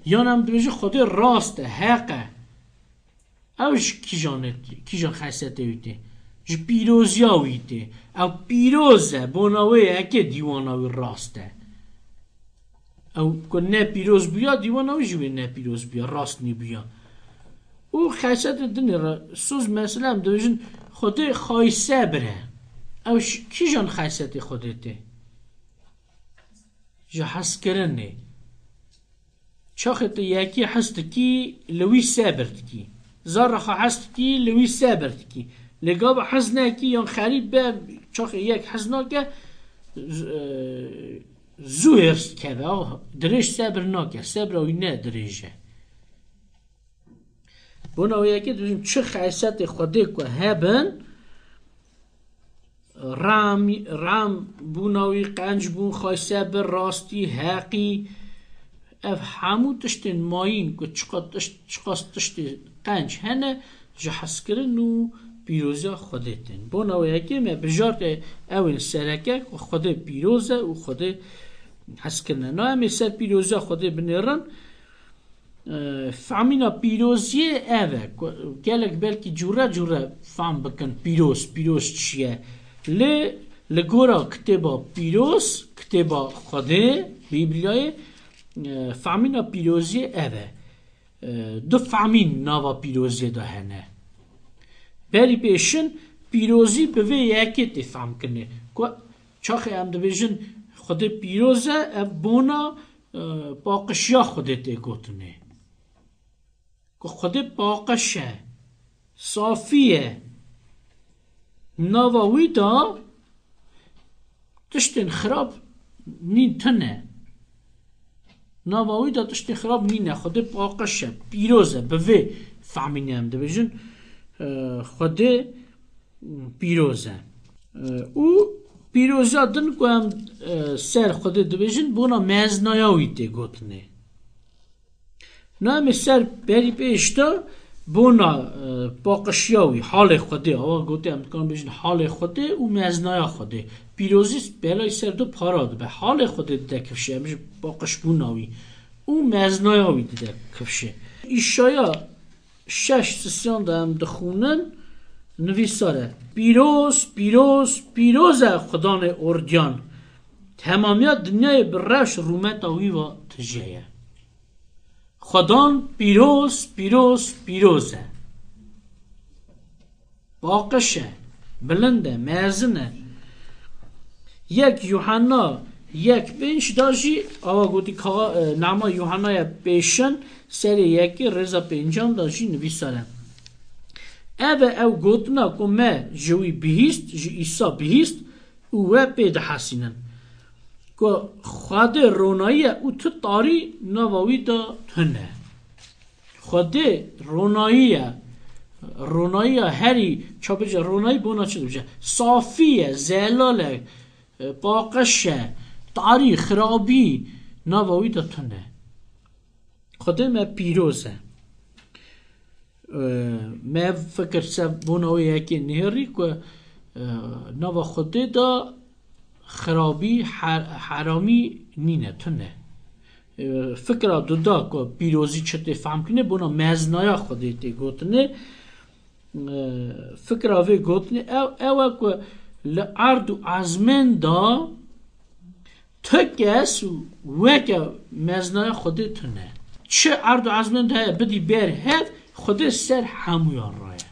Yan em dibêjin Xwedê rast e, heq e. Ew ji kîjan e, kîjan xesetê wî tê? Ji pîroziya wî tê. Ew pîroz e, bona wê yekê dîwana wî rast e. Ew ku ne pîroz bûya, dîwana wî jî wê ne pîroz bûya, rast nîbûya. Û xesetê dinê re, soz mesela em dibêjin, Xwedê xaysebir e. Ew ji kîjan xesetê Xwedê tê? Ji hezkirinê. Çaxê tu yekî hez dikî, li wî sebir dikî. Zerra xwe hez dikî, li wî sebir dikî. Lê gava hez nekî yan xerîb be, çaxê yek hez nake, z-, e, zû hêrs dikeve, aw, dirêj sebir nake, sebra wî ne dirêj e. Bona wê yekê dibêjim, çi xesetê Xwedê ku hebin, ram, ram bûna wî, qenc bûn, xaysebir, rastî, heqî, ev hemû tiştên mayîn ku çiqas tişt, çiqas tiştê qenc hene, ji hezkirin û pîroziya Xwedê tên. Bona wê yekê me bijartê ew ên sereke ku Xwedê pîroz e û Xwedê hezkirin e. Na em ê ser pîroziya Xwedê binêrin. E, famîna pîroziyê ev e, ku gelek belkî cûre cûre fam bikin pîroz, pîroz çi ye. Lê li gora kitêba pîroz, kitêba Xwedê, Bîblyayê, e, famîna pîroziyê ev e. E, du famîn nava pîroziyê de hene. Berî pêşin pîrozî bi vê yekê tê fam kirinê. Ku çaxê em dibêjin Xwedê pîroz e, ev bona e, paqişiya Xwedê tê gotinê. Ku Xwedê paqiş e, safî ye. Nava wî de tiştên xirab nîn tune. Nava wî de tiştên xirab nîne. Xwedê paqiş e, pîroz e. Bi vê fehmînê em dibêjin, e, Xwedê pîroz e. E, û pîroziya din ku em, e, ser Xwedê dibêjin, bona meznaya wî tê gotinê. Na em ê ser berî pêş de bona, e, paqişiya wî, halê Xwedê, awa gotê em dikarin bêjin halê Xwedê û mezinaya Xwedê. Pîrozî belayî ser du para dibe. Halê Xwedê dide kifşê, em ji paqişbûna wî û mezinaya wî dide kifşê. Îşaya şeş sisiyan de em dixwînin, nivîsar e: Pîroz, pîroz, pîroz e Xudanê ordiyan. Temamiya dinyayê bi reş rûmeta wî ve tije ye. Xudan pîroz, pîroz, pîroz e. Paqij e, bilind e, mezin e. Yek Yuhanna yek pênc da jî awa gotî ka, e, nama Yuhannaya pêşin serê yekê rêza pêncan da jî nivîsar e. Ev e ew gotina ku me ji wî bihîst, ji Îsa bihîst û we pê dihesînin. Ku Xwedê ronayî ye û tu tarî nava wî de tune. Xwedê ronayî ye. Ronayiya herî, ça bêje, ronayî bona çi dibêje? Safî ye, zelal e, e, paqij e, tarî, xirabî nava wî de tune. Xwedê me pîroz e. E, me fikir se bona wê yekê nihêrî ku, e, nava Xwedê de xirabî, her-, heramî nîne, tune. E, fikra duda ku pîrozî çi tê fehm kirinê, bona mezinaya Xwedê tê gotinê. E, fikra vê gotinê ew, ew e ku li erd û ezmên de tu kes û weke mezinaya Xwedê tune. Çi erd û ezmên de heye bidî ber hev, Xwedê ser hemûyan re ye.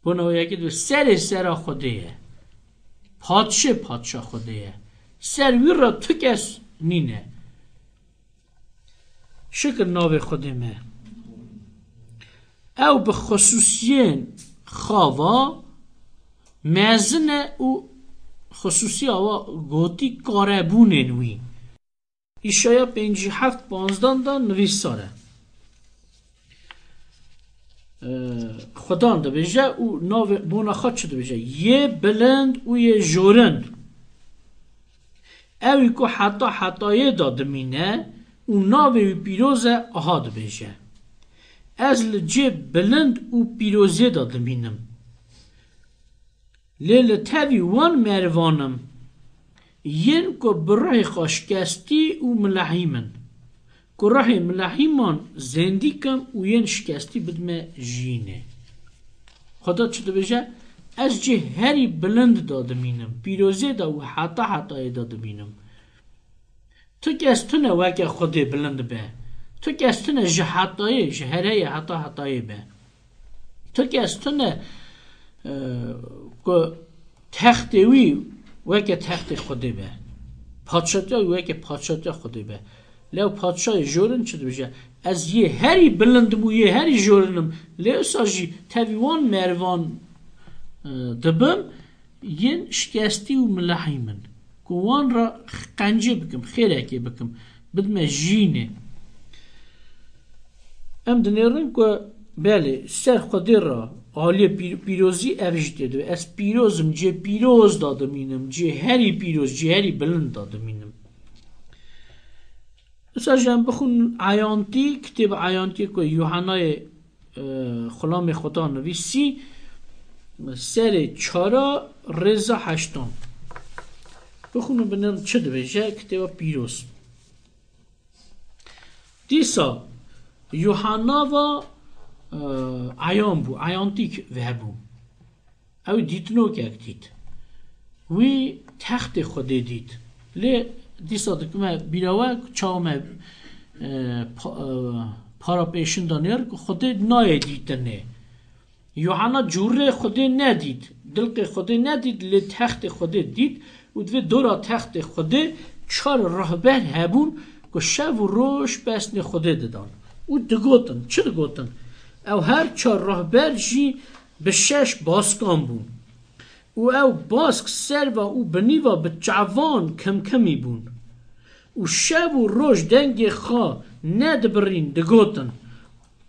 Bona wê yekê dibe serê sera Xwedê ye. Padşê padşa Xwedê ye. Ser wî re tu kes nîne. Şikir navê Xwedê me. Ew bi xisûsiyên xwe ve mezin e û xisûsiya we gotî karebûnên wî. Îşaya pêncî heft panzdan de nivîsar e. Ee, Xudan dibêje û navê bona xwe çi dibêje? Yê bilind û yê jorin. Ewî ku heta hetayê de dimîne û navê wî pîroz e, aha dibêje: Ez li cê bilind û pîrozê de dimînim. Lê li tevî wan merivan im, yên ku bi ruhê xwe şikestî û milehîm in, ku ruhê milehîman zêndî kim û yên şikestî bidime jiyînê. Xweda çi dibêje? Ez cê herî bilind de dimînim, pîrozê de û heta hetayê de dimînim. Tu kes tune weke Xwedê bilind be. Tu kes tune ji hetayê, ji hereyê heta hetayê be. Tu kes tune, e, ku textê wî weke textê Xwedê be. Padşatiya wî weke padşatiya Xwedê be. Lê ew padşayê jorin çi dibêje? Ez yê herî bilind im û yê herî jorin im. Lê wisa jî tevî wan merivan, e, dibim, yên şikestî û milehîm in, ku wan re qencê bikim, xêrekê bikim, bidime jiyînê. Em dinêrin ku belê, ser Xwedê re aliyê pîr-, pîrozî ev jî tê de. Ez pîroz im, cê pîroz de dimînim, cê herî pîroz, cê herî bilind de dimînim. Wisa jî em bixwin Eyantî, kitêb Eyantî ku Yuhanayê, e, xulamê Xweda nivîsî, serê çara rêza heştan. Bixwin û binêrin çi dibêje kitêba pîroz. Dîsa Yuhanna va, e, eyan bû, eyantîk vehebû. Ew dîtinokek dît. Wî textê Xwedê dît. Lê dîsa dikime bîra we, çawa me, e, pa-, e, para pêşin de nêr ku Xwedê nayê dîtinê. Yuhanna cûrê Xwedê nedît, dilqê Xwedê nedît, lê textê Xwedê dît û divê dora textê Xwedê çar rehber hebûn ku şev û roj pesnê Xwedê didan û digotin. Çi digotin? Ew her çar rehber jî bi şeş baskan bûn. Û ew bask serva û binîva bi çavan kimkimî bûn. Û şev û roj dengê xwe nedibirîn, digotin: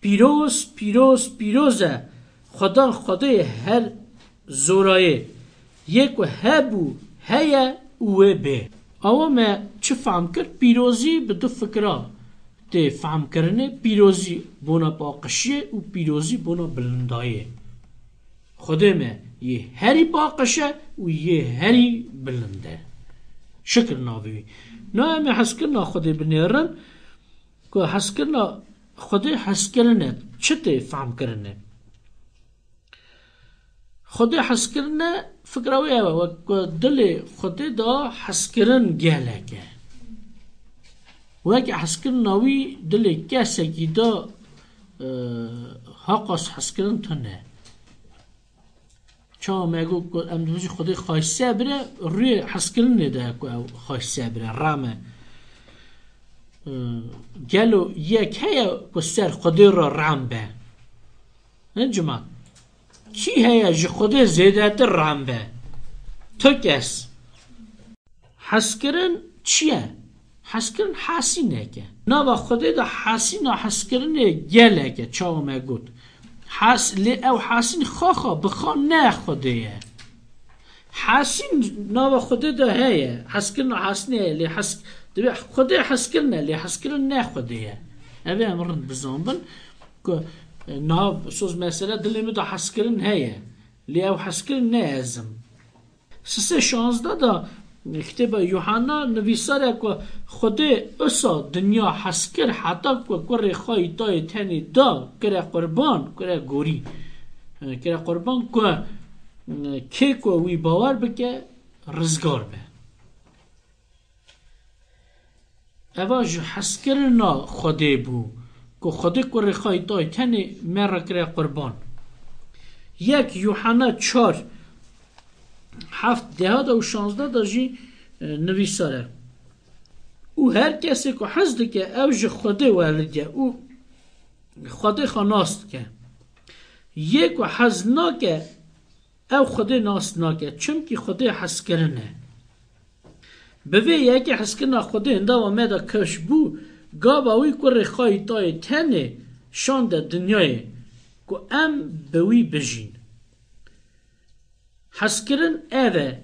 Pîroz, pîroz, pîroz e Xweda, Xwedê her zorayê, yê ku hebû, heye û wê bê. Awa me çi fehm kir? Pîrozî bi du fikra tê fehmkirinê, pîrozî bona paqişiyê û pîrozî bona bilindayê. Xwedê me yê herî paqij e û yê herî bilind e. Şikir navê wî. Na em ê hezkirina Xwedê binêrin ku hezkirina Xwedê hezkirin e. Çi tê fehmkirinê? Xwedê hezkirine, fikra wê ew e, wek ku dilê Xwedê de hezkirin gelek e. Wek hezkirina wî dilê kesekî de, e, haqas hezkirin tune. Çawa me got ku em dibêjin Xwedê xayse bire, rûyê hezkirinê de ku ew xayse bire, rame. E, gelo yek heye ku ser Xwedê re ram be? Hin cima. Kî heye ji Xwedê zêdetir ram be? Tu kes. Hezkirin çi ye? Hezkirin hasînek e. Nava Xwedê de hasîna hezkirinê gelek e, çawa me got. Has-, lê ew hasîn xaxa bi xwe ne Xwedê ye. Hasîn nava Xwedê de heye. Hezkirina hasînê heye. Lê hes-, divê Xwedê hezkirin e, lê hezkirin ne Xwedê ye. Ev ê em rind bizanbin ku, e, niha soz mesele dilê min de hezkirin heye. Lê ew hezkirin ne ez im. Sisê şazdeh de kitêba Yuhanna nivîsar e ku Xwedê usa dinya hez kir heta ku kurê xwe yî tayê tenê da kire qurban, kire gorî, e, kire qurban ku, e, kê ku wî bawer bike, rizgar be. Eva ji hezkirina Xwedê bû, ku Xwedê kurê xwe yî tayê tenê me re kire qurban. Yek Yuhanna çar, heft, deha de û şazdeh de jî, e, nivîsar e. Û her kesê ku hez dike, ew ji Xwedê welid e û Xwedê xwe nas dike. Yê ku hez nake, ew Xwedê nas nake, çimkî Xwedê hezkirin e. Bi vê yekê hezkirina Xwedê hindava me de kifş bû, gava wî kurê xwe yî tayê tenê şande dinyayê, ku em bi wî bijîn. Hezkirin ev e.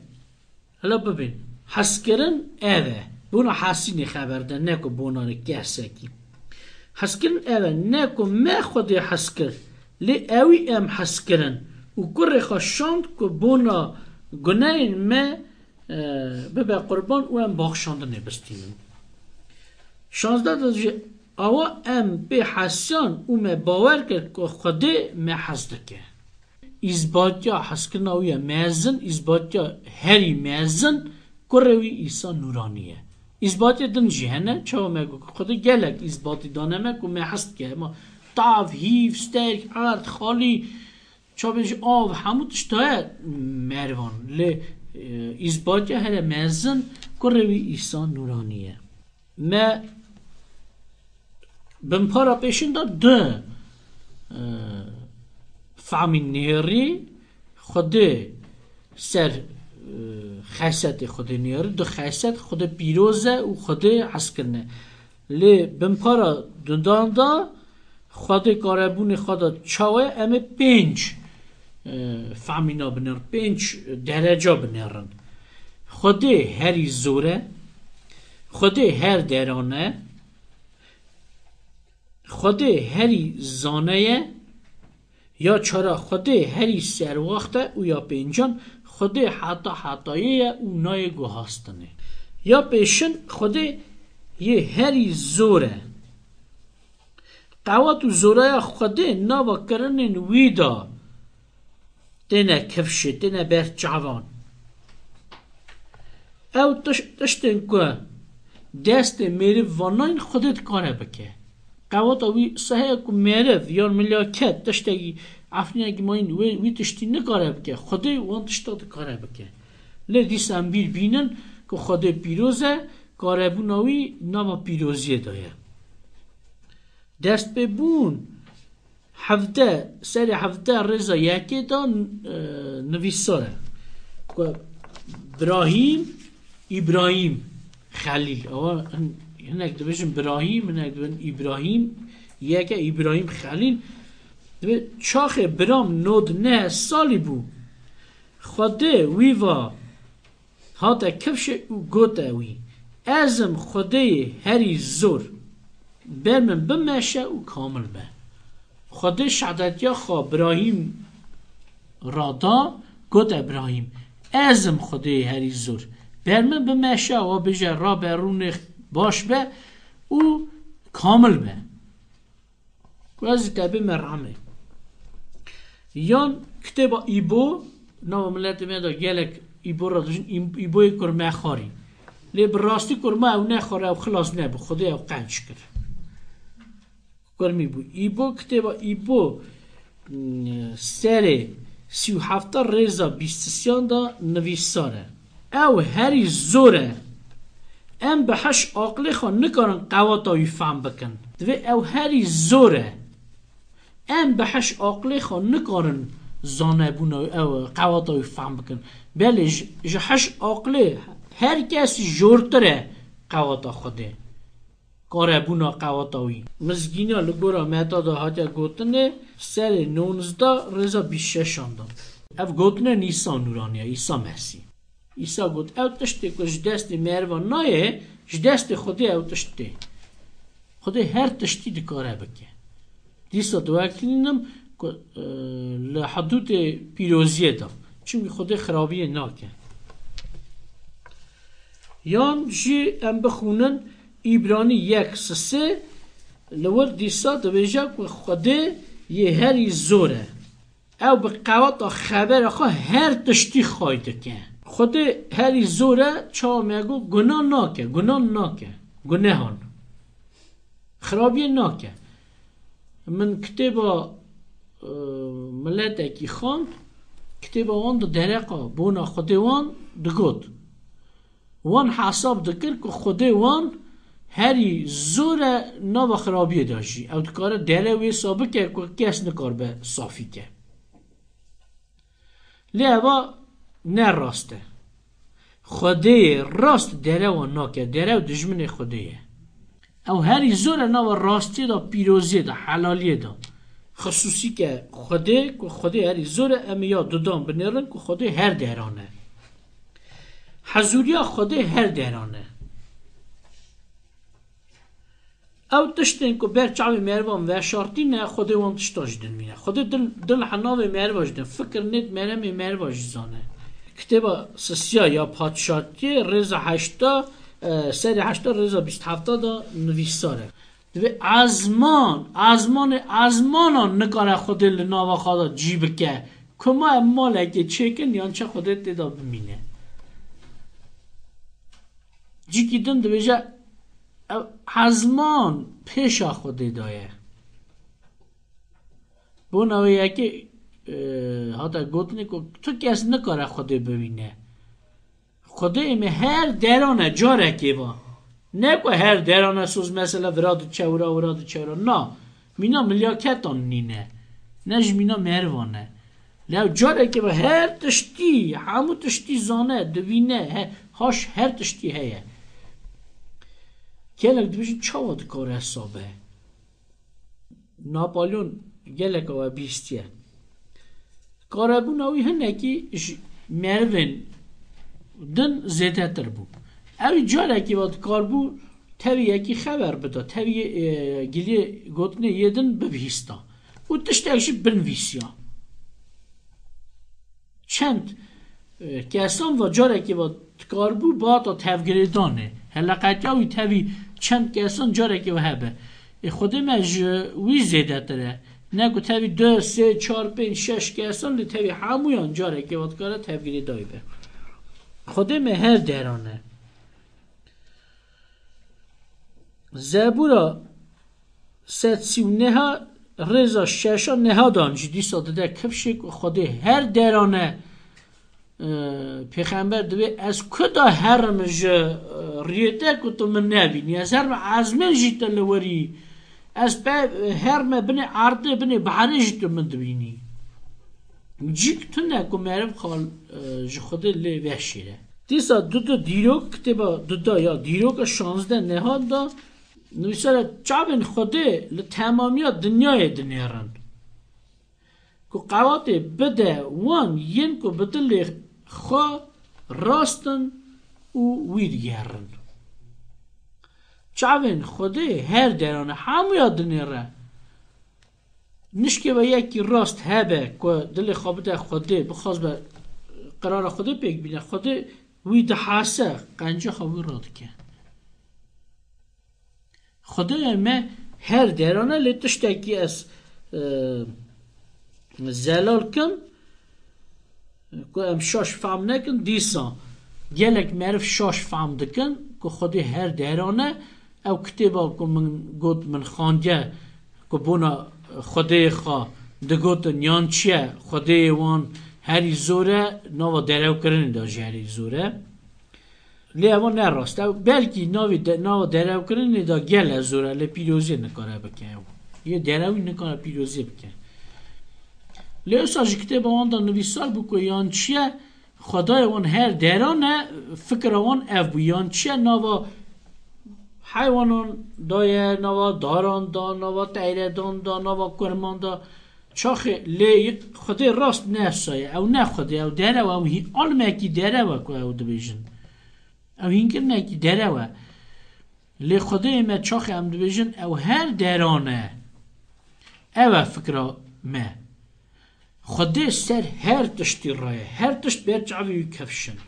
Hela bibîn. Hezkirin ev e. Bona hasînê xeber de, ne ku bona kesekî. Hezkirin ev e, ne ku me Xwedê hez kir, lê ewî em hez kirin û kurê xwe şand ku bona gunehên me, e, bibe qurban û em baxşandinê bistînin. Şazdeh de jî awa em pê hesiyan û me bawer kir ku Xwedê me hez dike. Îzbatiya hezkirina wî ye mezin, îzbatiya herî mezin kurê wî Îsa Nûranî ye. Îzbatiyê din jî hene, çawa me got ku Xwedê gelek îzbatî dane me ku me hez dike. Hema tav, hîv, sterk, erd, xalî, çavên ji av, hemû tişt daye merivan. Lê, e, îzbatiya here mezin kurê wî Îsa Nûranî ye. Me binpara pêşin de du, e, famî nêrî Xwedê ser, e, xesetê Xwedê nêrî, du xeset Xwedê pîroz e û Xwedê hezkirine. Lê binpara dudan de Xwedê karebûnê xwe de çawe em ê pênc, e, famîna binêrin, pênc dereca binêrin. Xwedê herî zor e, Xwedê her deran e, Xwedê herî zane ye, ya çara Xwedê herî serwaxt e û ya pêncan Xwedê heta hetayê ye û nayê guhastinê. Ya pêşin Xwedê yê herî zor e. Qewat û zoraya Xwedê nava kirinên wî de têne kifşê, têne ber çavan. Ew tiş-, tiştên ku destê mêriv van nayên Xwedê dikare bike. Qewata wî seheye ku mêriv yan milyaket tiştekî, efrînekî mayîn wê, wî tiştî nikare bike. Xwedê wan tişta dikare bike. Lê dîsa em bîr bînin ku Xwedê pîroz e, karebûna wî nava pîroziyê de ye. Destpêbûn hevdeh, serê hevdeh rêza yekê de, e, nivîsar e ku Birahîm, Îbrahîm Xelîl, ewa hin-, hinek dibêjin Birahîm, hinek dibin Îbrahîm, yeke Îbrahîm Xelîl, dibê çaxê Biram nod neh salî bû, Xwedê wî va, hate kifşê û gote wî, Ez im Xwedêyê herî zor. Ber min bimeşe û kamil be. Xwedê şehadetiya xwe Birahîm ra da, got, Ebrahîm, ez im Xwedê herî zor. Ber min bimeşe, wa bêje, rabe rûnê baş be û kamil be. Ku ez ê te bime rehmê. Yan kitêba Îbo, nava miletê me de gelek Îbo re dijin, Îm-, Îboyê kurmexwarî. Lê bi rastî kurma ew nexwar, ew xilas nebû. Xwedê ew qenc kir. Kurmî bû. Îbo, kitêba Îbo, m, serê sî û hefta rêza bîst û sêyan de nivîsar e. Ew herî zor e. Em bi heş aqilê xwe nikarin qewata wî fehm bikin. Divê ew herî zor e. Em bi heş aqilê xwe nikarin zanebûna ew qewata wî fehm bikin. Belê ji, ji heş aqilê her kesî jortir e qewata Xwedê. Karebûna qewata wî. Mizgîna li gora Meta de hate gotinê serê nonzda rêza bîst şeşan de. Ev gotinên Îsa Nûranî ye, Îsa Mesîh. Îsa got, ew tiştê ku ji destê meriva nayê, ji destê Xwedê ew tişt tê. Xwedê her tiştî dikare bike. Dîsa diwekilînim ku, e, li hidûdê pîroziyê de. Çimkî Xwedê xirabiyê nake. Yan jî em bixwînin Îbranî yek sisê, li wir dîsa dibêje ku Xwedê yê herî zor e. Ew bi qeweta xebera xwe her tiştî xay dike. Xwedê herî zor e, çawa me got, guna nake, gunan nake, gunehan. Xirabiyê nake. Min kitêba, e, miletekî xwend, kitêba wan di dereqa bona Xwedê wan digot. Wan hesab dikir ku Xwedê wan herî zor e nava xirabiyê de jî. Ew dikare dere wêsa bike ku kes nikaribe safî ke. Lê eva ne rast e. Xwedê yê rast derewa nake. Derew dijminê Xwedê ye. Ew herî zor e nava rastiyê de, pîroziyê de, helaliyê de. Xisûsî ke Xwedê, ku Xwedê herî zor e, em ê ya dudan binêrin ku Xwedê her deran e. Hezûriya Xwedê her deran e. Ew tiştên ku ber çavê merivan veşartî ne, Xwedê wan tiştan ji din mîne. Xwedê dil, dil henavê meriva ji din, fikir nêt meremê meriva jî zane. Kitêba Sisiya ya Padşatiyê rêza heşta, e, serê heşta rêza bîst hefta da nivîsar e. Divê ezman, ezmanê ezmanan nikare Xwedê li nava xwe de cî bike. Kuma em malekê çêkin yan çi Xwedê tê de bimîne. Cîkî din dibêje, ev ezman pêşa Xwedê de ye. Bona wê yekê, e, hate gotinê ku tu kes nikare Xwedê bibîne. Xwedê me her deran e, carekê va. Ne ku her deran e soz mesela vira diçe wira, wira diçe wira. Na, mîna milyaketan nîne. Ne ji mîna merivan e. Lê ew carekê ve her tiştî, hemû tiştî zane, dibîne, he, haş her tiştî heye. Gelek dibêjin çawa dikare hesab be? Napolyon gelek we bîstiye. Karebûna wî hinekî ji merivên din zêdetir bû. Ew carekî ve dikarbû tevî yekî xeber bida, tevî, e, giliyê gotinê yê din bibihîsta û tiştek jî binivîsiya. Çend, e, kesan ve carekî ve dikarbû bata tevgirêdanê. Heleqetiya wî tevî çend kesan carekî ve hebe. Ê Xwedê me ji wî zêdetir e. Ne ku tevî du, sê, çar, pênc, şeş kesan, lê tevî hemûyan carekê ve dikare tevgirêdayî be. Xwedê me her deran e. Zebûra sed sî û neha rêza şeşa neha dan jî dîsa dide kifşê ku Xwedê her deran e, e, pêxember divê ez ku da herim ji, e, riyê te ku tu min nebînî, ez herim ezmên jî te li werî, ez pe herme binê erdê, binê behrê jî tu min dibînî. Cîk tune ku meriv xal, e, ji Xwedê lê veşêre. Dîsa dudu dîrok, kitêba duda ya dîroka şazdeh neha da nivîsare çavên Xwedê li temamiya dinyayê dinêrin. Ku qewatê bide wan yên ku bi dilê xwe rast in û wî digerin. Çavên Xwedê her deran e, hemûya dinêre. Nişkê ve yekî rast hebe ku dilê xwe bide Xwedê, bixwaz be qirara Xwedê pêk bîne, Xwedê wî dihase, qenca xwe wî radike. Xwedayê me her deran e, lê tiştekî ez, e, zelal kim, ku em şaş fehm nekin, dîsa gelek meriv şaş fehm dikin ku Xwedê her deran e. Ew kitêba ku min got, min xandiye, ku bona Xwedêyê xwe digotin yan çi ye, Xwedêyê wan herî zor e, nava derewkirinê de jî herî zor e. Lê ewa ne rast e. Belkî navê de, nava derewkirinê de gele zor e, lê pîroziyê nikare bike ew. Yê derewî nikare pîroziyê bike. Lê wisa ji kitêba wan de nivîsar bû ku yan çi ye, Xwedayê wan her deran e, fikra wan ev bû. Yan çi ye, nava heywanan de ye, nava daran de, nava teyredan de, nava kurman de. Çaxê lê Xwedê rast ne wisa ye. Ew ne Xwedê, ew derew e, ew hî-, almekî derew e ku ew dibêjin. Ew hînkirinekî derew e. Lê Xwedê me çaxê em dibêjin, ew her deran e. Ew e fikra me. Xwedê ser her tiştî re ye. Her tişt ber çavê wî kifş in.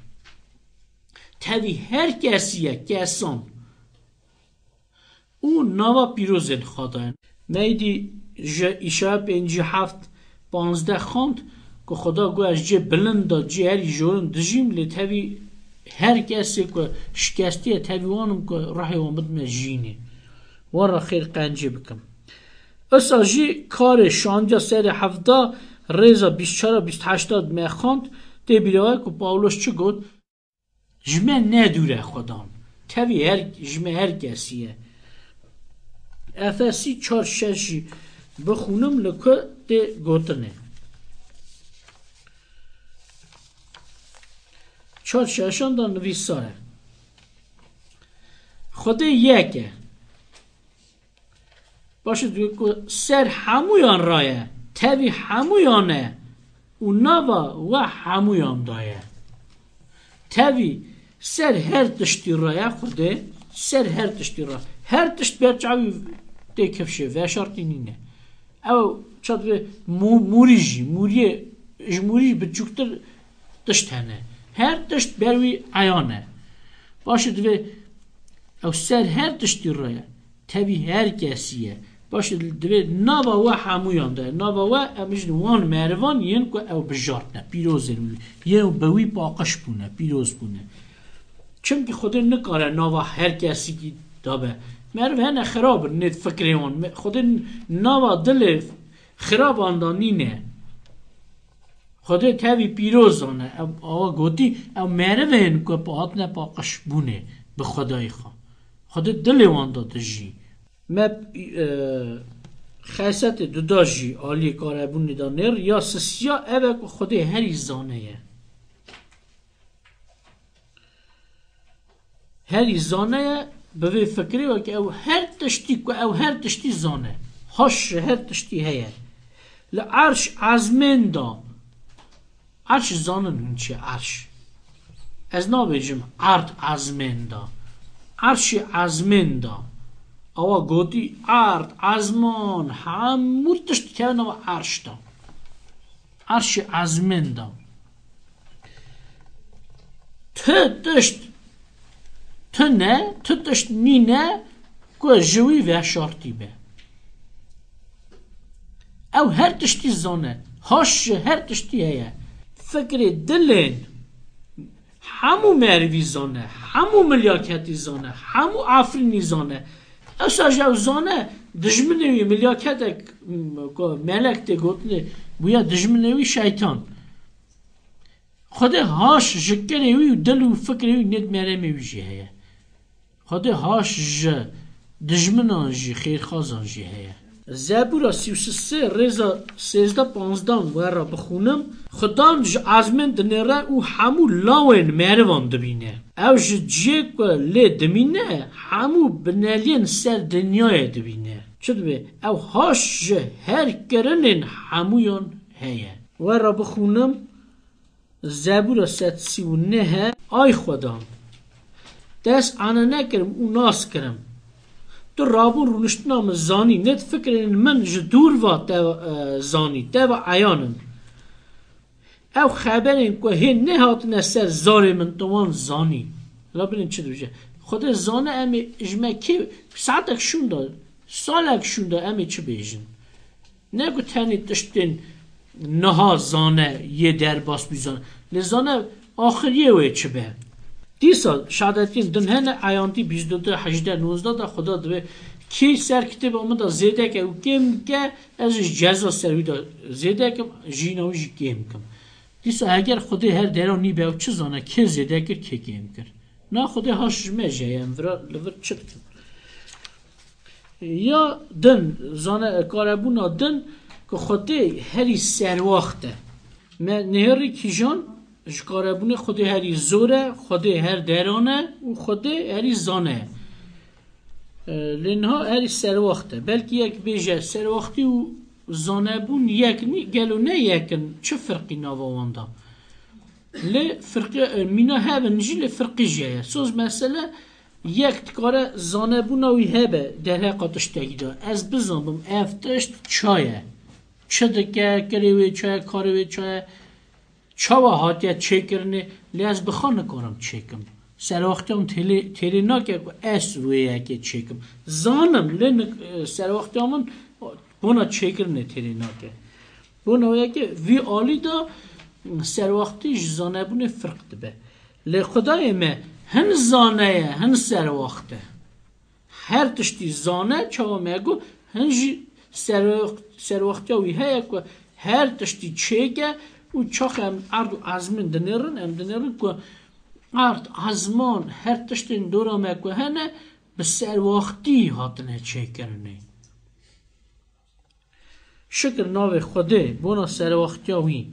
Tevî her kesî ye, kesan. Û nava pîrozên xwe daye. Me êdî ji Îşaya pêncî heft, panzdeh xwend ku Xweda got, ez cê bilind de, cê herî jorin dijîm, lê tevî her kesê ku şikestî ye, tevî wan im ku ruhê wan bidime jînê. Wan re xêr qencî bikim. Usa jî karê şandiya serê hevda, rêza bîst çar a bîst heşt a me xwend, tê bîra we ku Pawlos çi got? Ji me ne dûr e Xwedan. Tevî her, ji me her kesî ye. Efesî çar şeş jî bixûnim, li ku tê gotinê. Çar şeşan de nivîsar e. Xwedê yek e. Baş e, dibê ku ser hemûyan re ye, tevî hemûyan e û nava we hemûyan de ye. Tevî ser her tiştî re ye Xwedê, ser her tiştî re. Her tişt ber çavî tê kifşê, veşartî nîne. Ew ça dibê mû-, mûrî jî, mûriyê, ji mûrî jî biçûktir tişt hene. Her tişt ber wî eyan e. Baş e, divê ew ser her tiştî re ye. Tevî her kesî ye. Baş e, divê nava we hemûyan de ye. Nava we, em bijin wan merivan yên ku ew bijartine, pîrozên wî. Yên bi wî paqij bûne, pîroz bûne. Çimkî Xwedê nikare nava her kesikî de be. Meriv hene xirab in, nê fikrê wan. Me-, Xwedê nava dilê xiraban de nîne. Xwedê tevî pîroz zane. Ew, awa gotî, ew merivên ku pa-, hatine paqij bûnê bi Xwedayê xwe. Xwedê dilê wan de dijî. Me, e, xesetê duda jî aliyê karebûnê de nêr ya sisiya ev e ku Xwedê herî zane ye. Herî zane ye, bi vê fikirê weke ew her tiştî ku ew her tiştî zane. Haş ji her tiştî heye. Li erş ezmên de. Erş zanin hûn çi ye erş? Ez nabêjim erd ezmên de. Erşê ezmên de. Awa gotî erd, ezman, hemû tişt dikeve nava erş de. Erşê ezmên de. Ti tişt tune, ti tişt nîne ku ji wî veşartî be. Ew her tiştî zane. Haş ji her tiştî heye. Fikrê dilên hemû merivî zane, hemû milyaketî zane, hemû efrînî zane. Ewsa ji ew zane, dijminê wî milyaketek, m, ku melek tê gotinê, bûye dijminê wî şeytan. Xwedê haş ji kirê wî û dil û fikrê wî nêd meremê wî jî heye. Xwedê haş ji dijminan jî, xêrxazan jî heye. Zebûra sî û sê rêza sêzdeh panzdan we re bixûnim. Xudan ji ezmên dinêre û hemû lawên merivan dibîne. Ew ji ciyê ku lê dimîne, hemû bineliyên ser dinyayê dibîne. Çi dibê? Ew haş ji her kirinên hemûyan heye. We re bixûnim. Zebûra sed sî û neh e. Ay Xwedan, te ez ane nekirim û nas kirim. Tu rabûn rûniştina min zanî, nê di fikrên min ji dûr va te, e, zanî, te va eyan in. Ew xeberên ku hê nehatine ser zarê min, tu wan zanî. La bilin çi dibêje. Xwedê zane em ê ji me kê, saetek şûnda, salek şûnda em ê çi bêjin. Ne ku tenê tiştên niha zane yê derbas bî zane. Lê zane axiriyê wê çi be. Dîsa şadetiyên din hene, Eyantî bîst û du hejdeh nozde de Xuda divê kê ser kitêba min de zêde ke û kêm ke, ez ji ceza ser wî de zêde kim, jiyîna wî jî kêm kim. Dîsa heger Xwedê her deran nîbe ew çi zane kê zêde kir, kê kêm kir. Na Xwedê haş ji me jê ye, em vira li vir çi dikin? Ya din, zane, karebûna din ku Xwedê herî serwaxt e. Me nihêrî kîjan ji karebûnê Xwedê herî zor e, Xwedê her deran e û Xwedê herî zane ye. E, lê niha herî serwaxt e. Belkî yek bêje serwaxtî û zanebûn yek nî, gelo ne yek in, çi firqî nava wan de? Lê firqe, e, mîna hebin jî lê firqî jî heye. Soz mesele yek dikare zanebûna wî hebe derheqa tiştekî de. Ez bizanbim ev tişt ça ye. Çi dike, kirê wê ça ye, karê wê ça ye, çawa hatiye çêkirinê, lê ez bi xwe nikarim çêkim. Serwaxtiya min têlê, têlê nake ku ez wê yekê çêkim. Zanim, lê nik-, e, serwaxtiya min bona çêkirinê têlê nake. Bona wê yekê vî alî de serwaxtî ji zanebûnê firq dibe. Lê Xwedayê me hin zane ye, hin serwaxt e. Her tiştî zane, çawa me got, hin jî serwext-, serwextiya wî heye ku her tiştî çêke û çax em erd û ezmên dinêrin, em dinêrin ku erd, ezman, her tiştên dora me ku hene, bi serwaxtî hatine çêkirinê. Şikir navê Xwedê, bona serwaxtiya wî.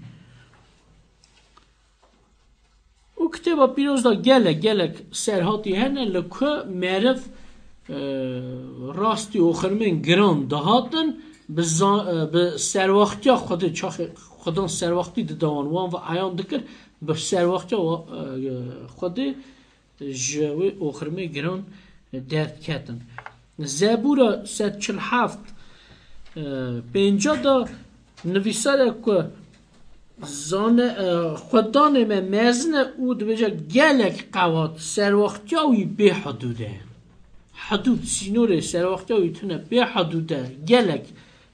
Û kitêba pîroz de gelek, gelek serhatî hene li ku meriv, e, rastî oxirmên giran dihatin, bi za-, e, bi serwaxtiya Xwedê, çaxê Xudan serwaxtî dida wan, wan ve eyan dikir, bi serwaxtiya wa-, e, Xwedê ji wê oxirmê giran derdiketin. Zebûra sed çil heft, e, pênca de nivîsar e ku zane, e, Xwedanê me mezin e û dibêje gelek qewat serwaxtiya wî bê hidûd e. Hidûd, sînorê serwaxtiya wî tune bê hidûd e. Gelek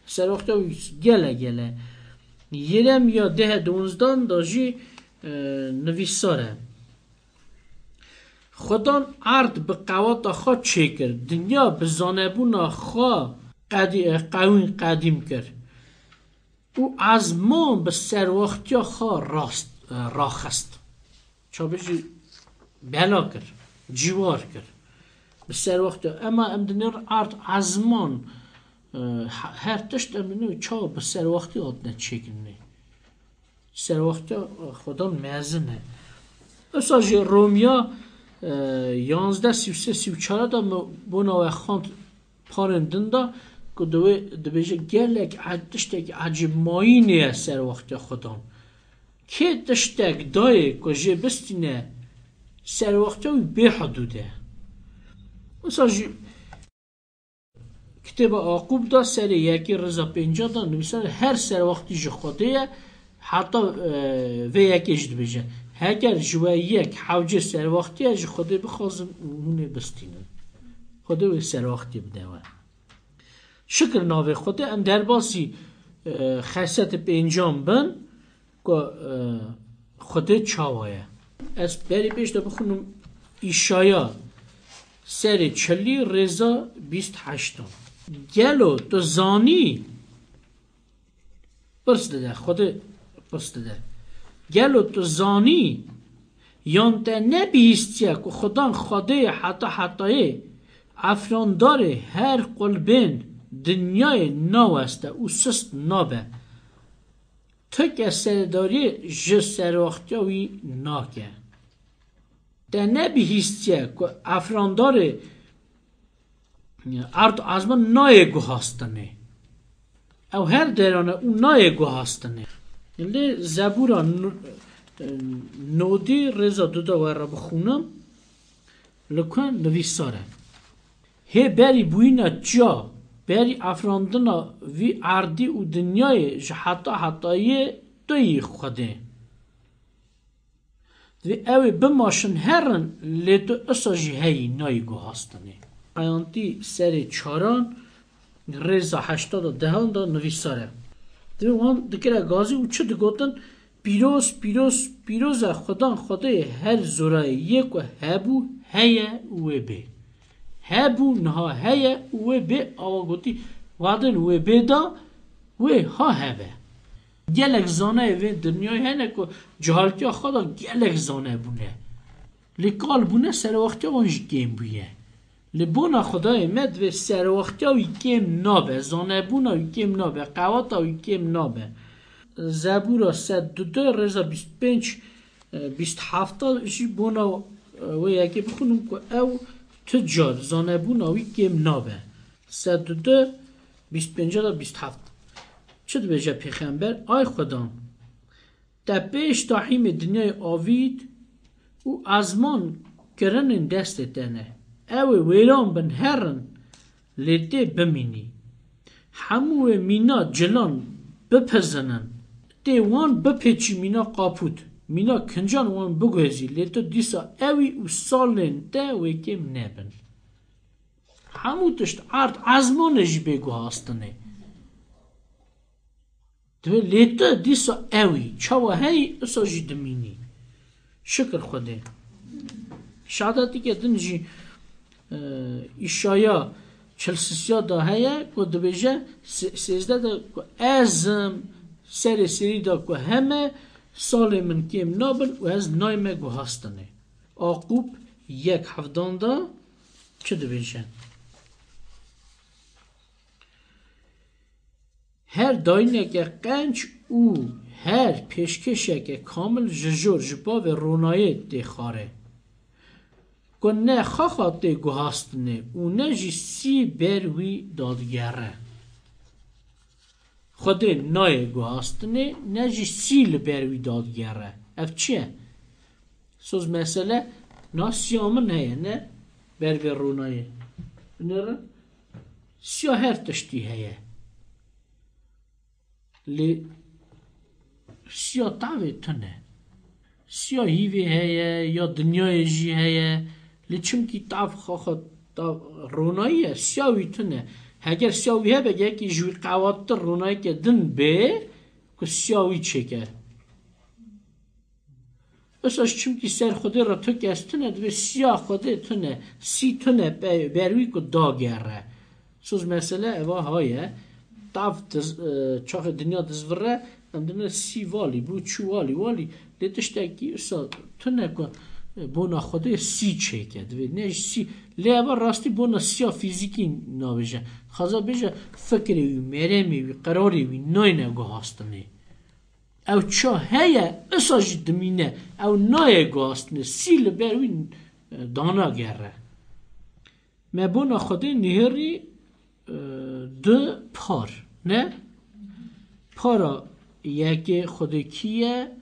serwaxtiya wî gele gele. Yeremya deh donzdan de jî, e, nivîsar e. Xudan erd bi qewata xwe çêkir, dinya bi zanebûna xwe qedî-, qewîn qedîm kir û ezman bi serwaxtiya xwe rast, raxist. Çabê jî bela kir, cîwar kir. Bi serwaxtiya, ema em dinêr erd, ezman, e, he-, her tişt em dinêr çawa bi serwaxtiya hatine çêkirinê. Serwextiya Xudan mezin e. Wisa jî Romya, e, yanzdeh sî û sê sî û çar de min bona we xwend parên din de ku di wê dibêje gelek e-, tiştek ecêb mayînê ye serwextiya Xudan. Kê tiştek dayê ku jê bistîne serwextiya wî bê hidûd e. Wisa jî Kitêba Aqûb de serê yekê rêza pênca de nivîsar, her serwaxtî ji Xwedê ye, heta, e, vê yekê jî dibêje, heger ji we yek hewcê serwaxtî ye, ji Xwedê bixwazin û hûn ê bistînin. Xwedê wê serwaxtî bide we. Şikir navê Xwedê, em derbasî, e, xesetê pêncan bin. Ku, e, Xwedê çawa ye? Ez berî pêş de bixwînim Îşaya serê çilî rêza bîst heştan. Gelo tu zanî? Pirs dide, Xwedê pirs dide. Gelo tu zanî? Yan te nebihîstiye ku Xudan Xwedê ye heta hetayê, efrandarê her qulbên dinyayê naweste û sist nabe? Tu ke serdariyê ji serwaxtiya wî nake. Te nebihîstiye ku efrandarê erd û ezman nayê guhastinê. Ew her deran e û nayê guhastinê. Lê Zebûra n-, nodî rêza du de we re bixwînim. Li ku nivîsar e. Hê berî bûyîna çiya, berî afirandina vî erdî û dinyayê ji heta hetayê tu yî Xwedê. Divê ew ê bimaşin herin, lê tu isa jî heyî nayî guhastinê. Qeyantî serê çaran, rêza heşta da dehan da nivîsar e. Divê wan dikire gazî û çi digotin? Pîroz, pîroz, pîroz e Xudan Xwedê her zorayê, yê ku hebû, heye û wê bê. Hebû, niha heye û wê bê, awa gotî, wadin wê bê da, wê ha hebe. Gelek zanayê vê dinyayê hene ku cehaltiya xwe da gelek zane bûne. Lê kal bûne, serwextiya wan jî kêm bûye. Li bona Xwedayê me divê serwextiya wî kêm nabe, zanebûna wî kêm nabe, qeweta wî kêm nabe. Zebûra sed du du rêza bîst pênc, e, bîst heft jî bona, e, wê yekê bixwînim ku ew tu car zanebûna wî kêm nabe. Sed du du, bîst pênc da bîst heft. Çi dibêje Pêxember? Ay Xudan, te pêş dahîmê dinyayê avît û ezman kirinên destê te ne. Ew ê wêran bin herin, lê tê bimînî. Hemû wê mîna cilan bipizinin. Tê wan bipêçî mîna qapût, mîna kincan wan biguhezî, lê tu dîsa ewî û salên te wê kêm nebin. Hemû tişt erd ezmanê jî bê guhastinê. Divê lê tu dîsa ewî, çawa heyî, isa jî dimînî. Şikir Xwedê. Şehadetîke din jî, e, Îşaya çil sisiya da heye ku dibêje, se-, sêzdeh de ku ez im serê serî da ku heme salê min kêm nabin û ez nayme guhastinê. Aqûb yek hevdan da çi dibêje? Her dayîneke qenc û her pêşkêşeke kamil ji jor ji bavê ronayê tê xwarê. Ku ne xaxa tê guhastinê û ne jî sî ber wî dadigere. Xwedê nayê guhastinê, ne jî sî li ber wî dadigere. Ev çi ye? Soz mesele, na siya min heye, ne ber vê ronayê. Binêrin, siya her tiştî heye. Lê siya tavê tune. Siya hîvê heye, ya dinyayê jî heye. Lê çimkî tav xaxa tav ronayî ye, siya wî tune. Heger siya wî hebe, yekî ji wî qewattir ronayeke din bê, ku siya wî çêke. Isa çimkî ser Xwedê re tu kes tune, divê siya Xwedê tune, sî tune pe-, ber wî ku dagere. Soz mesele eva ha ye. Tav diz-, e, çaxê dinya dizvire, em dibine sî valî bû, çû walî, walî. Lê tiştekî isa tune ku, e, bona Xwedê sî çêke. Divê ne ji sî. Lê eva rastî bona siya fîzîkî nabêje. Xaza bêje fikrê wî, meremê wî, qerarê wî nayne guhastinê. Ew ça heye, isa jî dimîne. Ew nayê guhastinê. Sî li ber wî, e, dana gere. Me bona Xwedê nihêrî, e, du par, ne? Para yekê Xwedê kî ye?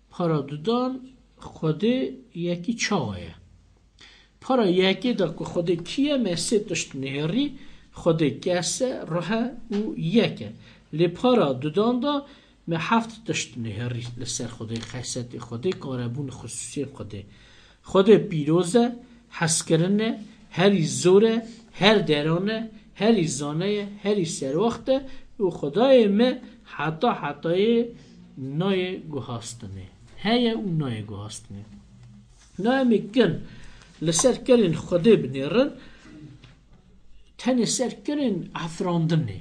Para dudan Xwedê yekî çawa ye? Para yekê de ku Xwedê kî ye, me sê tişt nihêrî, Xwedê kes e, ruh e û yek e. Lê para dudan de me heft tişt nihêrî li ser Xwedê, xesetê Xwedê, karebûn, xisûsiyên Xwedê. Xwedê pîroz e, hezkirin e, herî zor e, her deran e, herî zane ye, herî serwext e û Xwedayê me heta hetayê nayê guhastinê. Heye û nayê guhastinê. Na em ê kin li ser kirên Xwedê binêrin, tenê ser kirên afirandinê.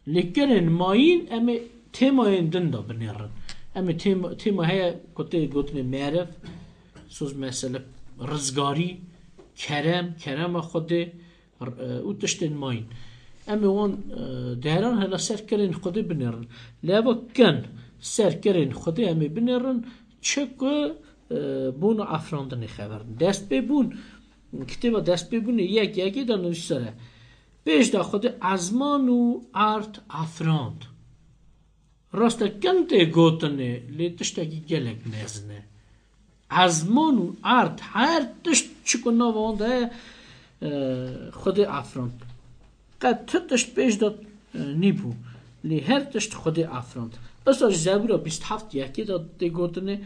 Lê kirên mayîn em ê têmayên din de binêrin. Em ê têma, têma heye ku tê gotinê meriv, soz mesele, rizgarî, kerem, kerema Xwedê, r-, e, û tiştên mayîn. Em ê wan, e, deran hela ser kirên Xwedê binêrin. Lê eva kin ser kirên Xwedê em ê binêrin, çi ku, e, bona afirandinê xeber din. Destpêbûn, kitêba Destpêbûnê yek yekê de nivîsar e. Pêş de Xwedê ezman û erd afirand. Rast e, kin tê gotinê, lê tiştekî gelek mezin e. Ezman û erd, her tişt çi ku nava wan de heye, e, Xwedê afirand. Qet ti tişt pêş de, e, nîbû. Lê her tişt Xwedê afirand. Isa ji Zebûra bîst heft yekê de tê gotinê,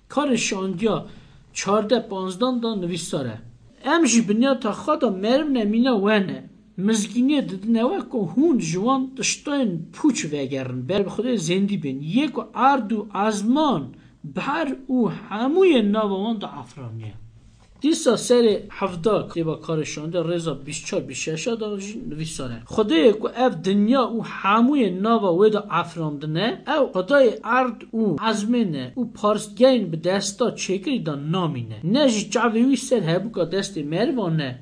Karê Şandiya çardeh panzdan de nivîsar e. Em jî binyata xwe de meriv nemîna we ne. Mizgîniyê didine we ku hûn ji wan tiştên pûç vegerin, ber bi Xwedê zêndî bên. Yê ku erd û ezman, behr û hemûyê nava wan de afiraniye. Dîsa serê hevda kêba Karê Şandiya rêza bîst çar bîst şeş de jî nivîsar e. Xwedêyê ku ev dinya û hemûyê nava wê de afirandine, ew Xwedayê erd û ezmên e û parsgehên bi desta çêkirî de namîne. Ne jî çavê wî ser hebûka destê merivan e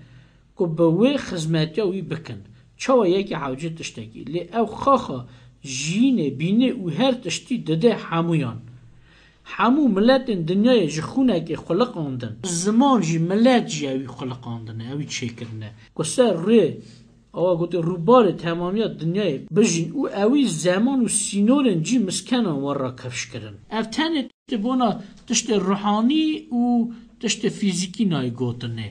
ku bi wê xizmetiya wî bikin. Çawa yekê hewce tiştekî? Lê ew xaxa jiyînê, bînê û her tiştî dide hemûyan. Hemû miletên dinyayê ji xûnekê xuliqandin. Ziman jî, milet jî ewî xuliqandine, ewî çêkirine. Ku ser rê, awa gotê, rûbarê temamiya dinyayê bijîn û ewî zeman û sînorên cî miskenan wan ra kifş kirin. Ev tenê tê bona tiştê ruhanî û tiştê fîzîkî nayê gotinê.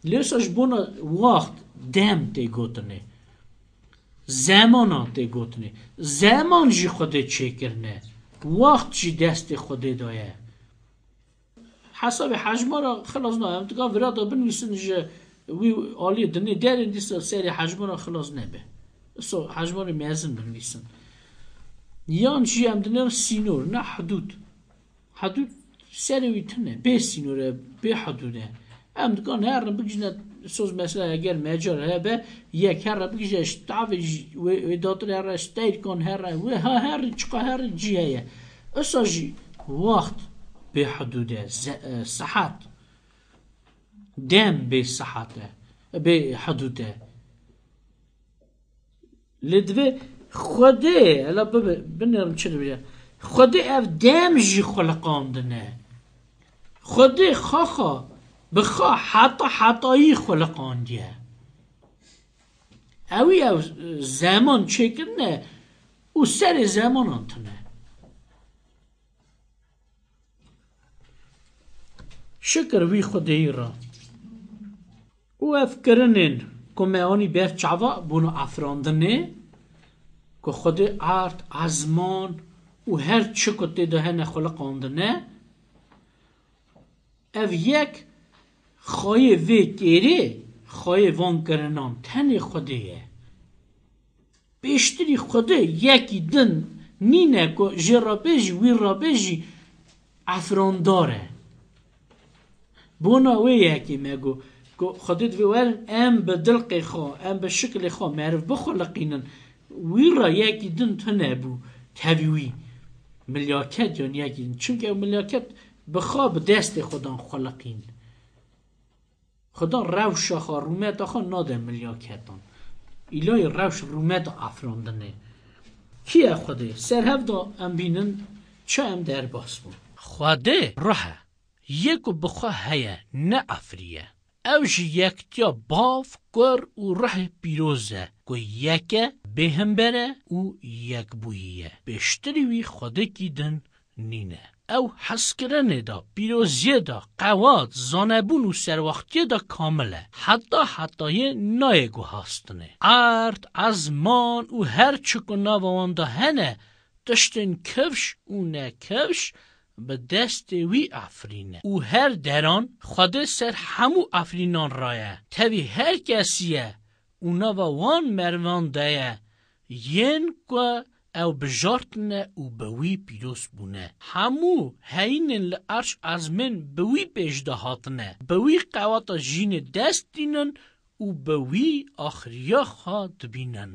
Lê wisa ji bona waxt, dem tê gotinê. Zemanan tê gotinê. Zeman jî Xwedê çêkirine. Waxt jî destê Xwedê de ye. Hesabê hejmara xilas nabe. Em dika vira de binivîsin ji wî aliyê dinê derên dîsa serê hejmara xilas nebe. Iso hejmarê mezin binivîsin. Yan jî em dinêrin sînor, ne hidûd. Hidûd serê wî tune, bê sînor e, bê hidûd e. Em dikan herin bigihîjine soz mesela eger mecar hebe, yek here bigihîje ji tavê jî wê, wê datir here ji teyrikan here, wê ha herî çiqa herî cî heye. Isa jî waxt bê hidûd e, ze-, e, sihet. Dem bê sihet e, bê hidûd e. Lê divê Xwedê, hela bibe, binêrim çi dibêje. Xwedê ev dem jî xuliqandine. Xwedê xaxa bi xa heta hetayî xuliqandiye. Ewî ev zeman çêkirine û serê zemanan tune. Şikir wî Xwedêyî re. Û ev kirinên ku me anî ber çava bûne afirandinê, ku Xwedê erd, ezman û her çi ku tê de hene xuliqandine, ev yek xayê vê kêrê, xayê van kirinan tenê Xwedê ye. Pêştirî Xwedê yekî din nîne ku jê re bêjî, wî re bêjî efirandar e. Bona wê yekê me got, ku Xwedê divê werin em bi dilqê xwe, em bi şikilê xwe meriv bixuliqînin. Wî re yekî din tune bû tevî wî. Milyaket yan yekî din. Çimkî ew milyaket bi xwe bi destê xwe dan xuliqîn. Xudan rewşa xwe, rûmeta xwe nade milyaketan. Îlayê rewş rûmeta afirandinê. Kî ye Xwedê? Serhev de em bînin, çi em derbas bûn. Xwedê ruh e, yê ku bi xwe heye, ne afiriye. Ew ji yektiya Bav, Kur û Ruhê Pîroz e, ku yek e, bêhember e û yekbûyî ye. Pêştirî wî Xwedêkî din nîne. Ew hezkirinê de, pîroziyê de, qewat, zanebûn û serwaxtiyê de kamil e. Heta hetayê nayê guhastinê. Erd, ezman û her çi ku nava wan de hene, tiştên kifş û nekifş bi destê wî afirîne. Û her deran Xwedê ser hemû afirînan re ye. Tevî her kesî ye û nava wan merivan de ye, yên ku ew bijartine û bi wî pîroz bûne. Hemû heyînên li erş ezmên bi wî pêş de hatine. Bi wî qewata jînê dest dînin û bi wî axiriya xwe dibînin.